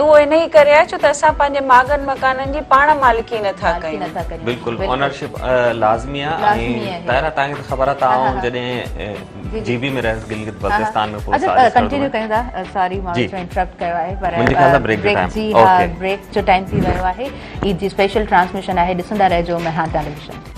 اهو انهي ڪري آهي ڇو ته اسان پنهنجي ماڳن مڪانن جي پاڻ مالڪي نه ٿا ڪيون. بلڪل اونرشپ لازمي آهي ۽ طاهره توهان کي ته خبر آهي ته آئون جڏهن جي بي ۾ رهيس گلگت بلتستان ۾ پوء اچا ڪنٽينيو ڪيون ٿا سوري مان وچ ۾ انٽرپٽ ڪيو آهي پر منهنجي خيال سان بريڪ جو ٽائيم جي ها بريڪ جو ٽائيم ٿي ويو آهي عيد جي اسپيشل ٽرانسميشن آهي ڏسندا رهجو مهان ٽيليويزن.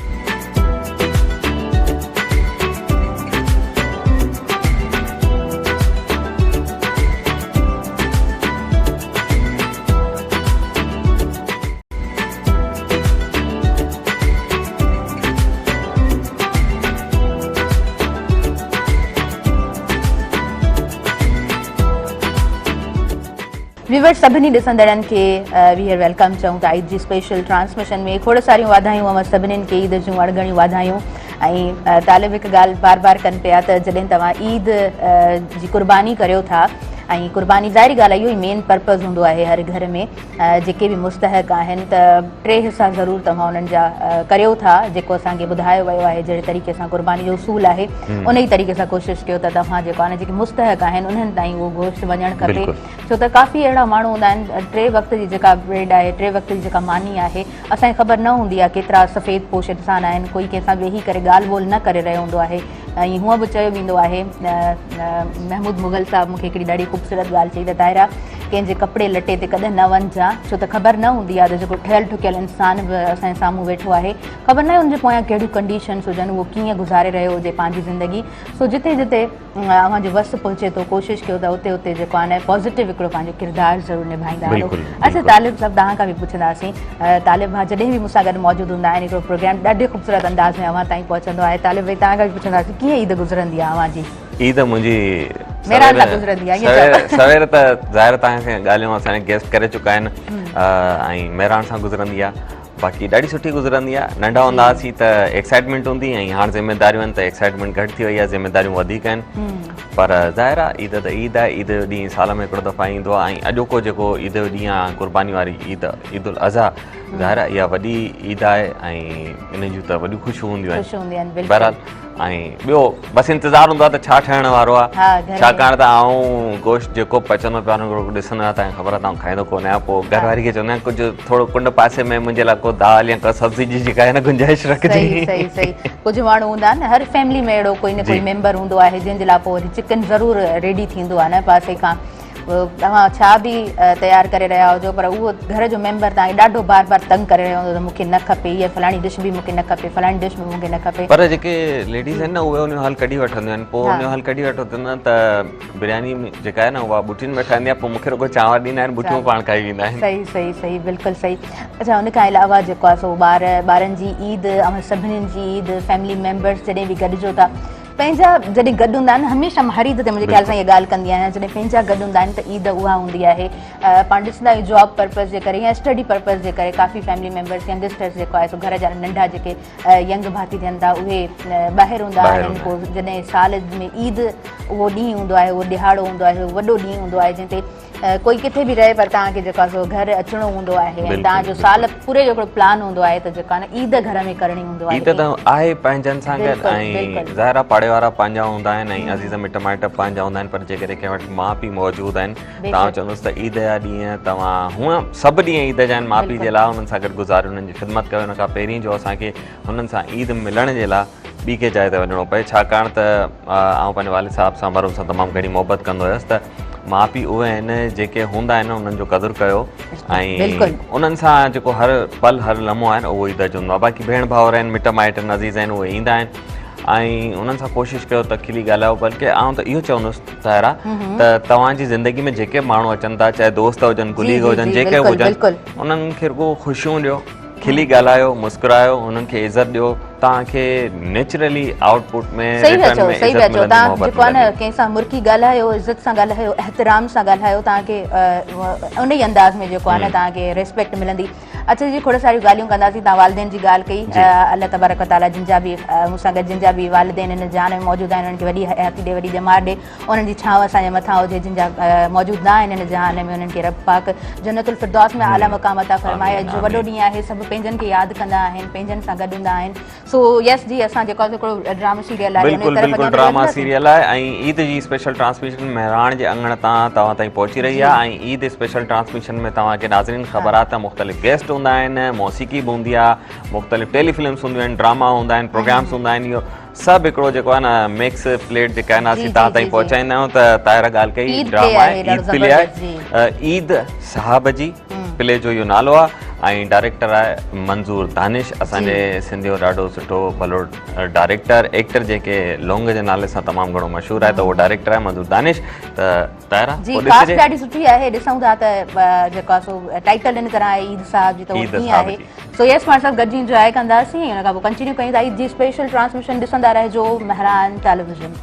ويورز سڀني ڏسندڙن کي ويهر welcome چئون ٿا عيد جي اسپيشل ٽرانسميشن ۾ کوڙ ساريون واڌايون اوهان سڀني کي عيد جون اڻڳڻيون واڌايون ۽ طالب هڪ ڳالهه بار بار ڪن پيا ته جڏهن توهان عيد جي قرباني ڪريو ٿا ۽ قرباني ظاهري ڳالهه آهي اهو ئي مين پرپز هوندو آهي هر گهر ۾ جيڪي به مستحق آهن ته ٽي حصا ضرور توهان انهن جا ڪريو ٿا جيڪو اسان کي ٻڌايو ويو آهي جهڙي طريقي سان قرباني جو اصول آهي ان ئي طريقي سان ڪوشش ڪيو ته توهان جيڪو آهي جيڪي مستحق آهن انهن تائين اهو گوشت وڃڻ کپي ڇو ته ڪافي اهڙا ماڻهو هوندا آهن ٽي وقت جي جيڪا بريڊ آهي ٽي وقت جي جيڪا ماني آهي اسان کي خبر نه هوندي آهي ڪيترا سفيد پوش انسان آهن ڪوئي ڪنهن سان ويهي ڪري ڳالهه ٻولهه نه ڪري رهيو هوندو آهي ۽ هونء به چيو ويندو آهي محمود مغل صاحب مون کي هڪڙي ڏاڍي خوبصورت ڳالهه چئي ته طاهره ڪنهن جي ڪپڙي لٽي تي ڪڏهن نه وڃجان ڇو ته خبر نه هوندي آهي ته جيڪو ٺهيل ٺڪيل انسان به اسان جي سامهون ويٺو آهي خبر ناهي ان جي پويان ڪهڙيون ڪنڊيشنس هجن اهو ڪيئن گذاري رهيو هجي پنهنجي زندگي سو جتي جتي اوهان جو وس پهچي ٿو ڪوشش ڪيو ته اتي اتي جيڪو آهي نه پازيٽو هڪڙو پنهنجو ڪردار ضرور نڀائيندا هلو اچها طالب صاحب توهان کان به پڇنداسين طالب ڀاء جڏهن به مون سان گڏ موجود هوندا آهن هڪڙو پروگرام ڏاڍي خوبصورت انداز ۾ اوهان تائين پهچندو آهي طالب ڀائي توهان کان به پڇنداسين ڪيئن عيد گذرندي آهي اوهان جي عيد منهنجي مهراڻ سان گذرندي آهي سوير ته ظاهر توهان کي ڳالهيون اسان جا گيسٽ ڪري چڪا آهن ۽ مهراڻ سان گذرندي آهي باقي ڏاڍي سٺي گذرندي آهي ننڍا هوندا هئاسين ته ايڪسائٽمينٽ هوندي ۽ هاڻ ذميداريون آهن ته ايڪسائٽمينٽ گهٽ ٿي وئي آهي ذميداريون وڌيڪ آهن پر ظاهر آهي عيد ته عيد آهي عيد جو ڏينهن سال ۾ هڪڙو دفعا ايندو آهي ۽ اڄوڪو جيڪو عيد جو ڏينهن آهي قرباني واري عيد عيد الاضحيٰ ظاهر آهي اها وڏي عيد آهي ۽ ان جون ته وڏيون خوشيون هونديون آهن بهرحال ۽ ٻيو بس انتظار هوندو آهي ته ڇا ٺهڻ وارو آهي ڇاڪاڻ ته آئون گوشت جيڪو پچندو پيو آهي ڏسندو آهيان تنهن خبر آهي ته آئون کائيندو ڪونه آهيان پوء گهر واري کي چوندو آهيان ڪجهه ٿورو ڪنڊ پاسي ۾ منهنجي لاء ڪو دال يا ڪا سبزي جي جيڪا آهي نه گنجائش رکجي صحيح صحيح صحيح ڪجهه ماڻهو هوندا آهن هر فيملي ۾ اهڙو ڪوئي نه ڪوئي ميمبر هوندو آهي جنهن جي لاء پوء وري چڪن ضرور ريڊي ٿيندو آهي نه پاسي کان توهان ڇا به تيار ڪري رهيا هجو پر اهو گهر جو ميمبر توهان کي ڏاڍو بار بار تنگ ڪري رهيو هوندو ته مون کي نه کپي هيء فلاڻي ڊش به مون کي نه کپي فلاڻي ڊش به مون کي نه کپي. پر جيڪي ليڊيز آهن نه اهي ان جو حل ڪڍي وٺنديون آهن پوء ان جو حل ڪڍي وٺنديون آهن ته برياني جيڪا آهي نه اها ٻوٽين ۾ ٺهندي آهي پوء مون کي رڳو چانور ڏيندا آهن ٻوٽيون پاڻ کائي ويندا آهن. صحيح صحيح صحيح بلڪل صحيح اڇا ان کان علاوه جيڪو آهي سو ٻار ٻارن جي عيد اوهان سڀني جي عيد فيملي ميمبرس جڏهن به گڏجو ٿا پنهنجا جڏهن گڏ هوندا آهن هميشه مان هر عيد تي منهنجي خيال سان اها ڳالهه ڪندي آهيان جڏهن پنهنجا گڏ هوندا آهن ته عيد اها هوندي آهي پاڻ ڏسندا آهيون جاب پرپز جي ڪري يا اسٽڊي پرپز جي ڪري ڪافي فيملي ميمبرس ينگسٽرس جيڪو آهي سو گهر جا ننڍا جيڪي ينگ ڀاتي ٿين ٿا اهي ٻاهر هوندا آهن پوء جڏهن سال ۾ عيد اهو ڏينهن هوندو آهي اهو ڏهاڙو هوندو آهي وڏو ڏينهن هوندو آهي جنهن تي ڪوئي ڪٿي به رهي پر توهان کي جيڪو آهي سو گهر اچڻو هوندو آهي ۽ توهان جو سال پوري جو هڪڙو پلان هوندو آهي ته جيڪو آهي نه عيد گهر ۾ ڪرڻي هوندو آهي. عيد ته آهي پنهنجن سان گڏ ۽ ظاهر آهي پاڙي وارا پنهنجا هوندا آهن ۽ عزيز مٽ مائٽ پنهنجا هوندا آهن پر جيڪڏهن ڪنهن وٽ ماء پيء موجود آهن ته آئون چوندس ته عيد جا ڏينهن توهان هونء سڀ ڏينهن عيد جا آهن ماء پيء جي لاء انهن سان گڏ گذاريو انهن جي خدمت ڪيو ان کان پهرين جو اسان کي هنن سان عيد ملڻ جي لاء ٻي ڪنهن جاء تي وڃڻو پئي ڇاڪاڻ ته آئون پنهنجي والد صاحب سان مرحوم سان تمام گهڻي محبت ڪندو هيس ته ماء پيء اهي آهن جيڪي هوندا آهن انهن جو قدر ڪيو ۽ انهن سان جيڪو هر پل هر لمحو آهي اهو عيد جو هوندو آهي باقي ڀيڻ ڀائر آهن مٽ مائٽ آهن عزيز آهن اهي ايندا آهن ۽ انهن سان ڪوشش ڪيو ته کلي ڳالهايو بلڪه آئون ته اهو چوندس طاهره ته توهان جي زندگي ۾ جيڪي به ماڻهو اچن ٿا چاهي دوست هجن ڪليگ هجن جيڪي به هجن انهن کي رڳو خوشيون ڏيو کلي ڳالهايو مسڪرايو انهن کي عزت ڏيو توهان کي نيچرلي آئوٽ پٽ ۾ صحيح پيا چئو صحيح پيا چئو توهان جيڪو آهي نه ڪنهن سان مرڪي ڳالهايو عزت سان ڳالهايو احترام سان ڳالهايو توهان کي ان ئي انداز ۾ جيڪو آهي نه توهان کي ريسپيڪٽ ملندي اچو جي کوڙ ساريون ڳالهيون ڪنداسين توهان والدين جي ڳالهه ڪئي الله تبارڪ وتعالي جن جا به مون سان گڏ جن جا به والدين هن جهان ۾ موجود آهن انهن کي وڏي حياتي ڏي وڏي ڄمار ڏي انهن جي ڇانو اسان جي مٿان هجي جن جا موجود نه آهن هن جهان ۾ انهن کي رب پاڪ جنت الفردوس ۾ اعليٰ مقام عطا فرمائي اڄ جو وڏو ڏينهن آهي سڀ پنهنجن کي ياد ڪندا آهن پنهنجن سان گڏ هوندا آهن سو يس جي اسان جيڪو هڪڙو ڊرامو سيريل آهي بلڪل بلڪل ڊراما سيريل آهي ۽ عيد جي اسپيشل ٽرانسميشن مهراڻ جي اڱڻ تان توهان تائين پهچي رهي آهي ۽ عيد اسپيشل ٽرانسميشن ۾ توهان کي ناظرين خبر آهي ته مختلف گيسٽ هوندا آهن موسيقي به هوندي آهي مختلف ٽيلي فلمس هونديون آهن ڊراما هوندا آهن پروگرامس هوندا آهن اهو سڀ هڪڙو جيڪو آهي نه مڪس پليٽ جيڪا آهي نه اسين توهان تائين پهچائيندا آهيون ته طاهره ڳالهه ڪئي ڊراما آهي عيد پلي آهي عيد صاحب جي پلي جو اهو نالو آهي ۽ ڊائريڪٽر آهي منظور دانش اسان جي سنڌ جو ڏاڍو سٺو ڀلو ڊائريڪٽر ايڪٽر جيڪي لونگ جي نالي سان تمام گهڻو مشهور آهي ته اهو ڊائريڪٽر آهي منظور دانش ته طاهره جي ڪاسٽ ڏاڍي سٺي آهي ڏسون ٿا ته جيڪو سو ٽائيٽل ان طرح آهي عيد صاحب جي ته اهو ڪيئن آهي سو يس پاڻ سڀ گڏجي انجوائي ڪنداسين ان کان پوء ڪنٽينيو ڪيون ٿا عيد جي اسپيشل ٽرانسميشن ڏسندا رهجو مهراڻ ٽيليويزن.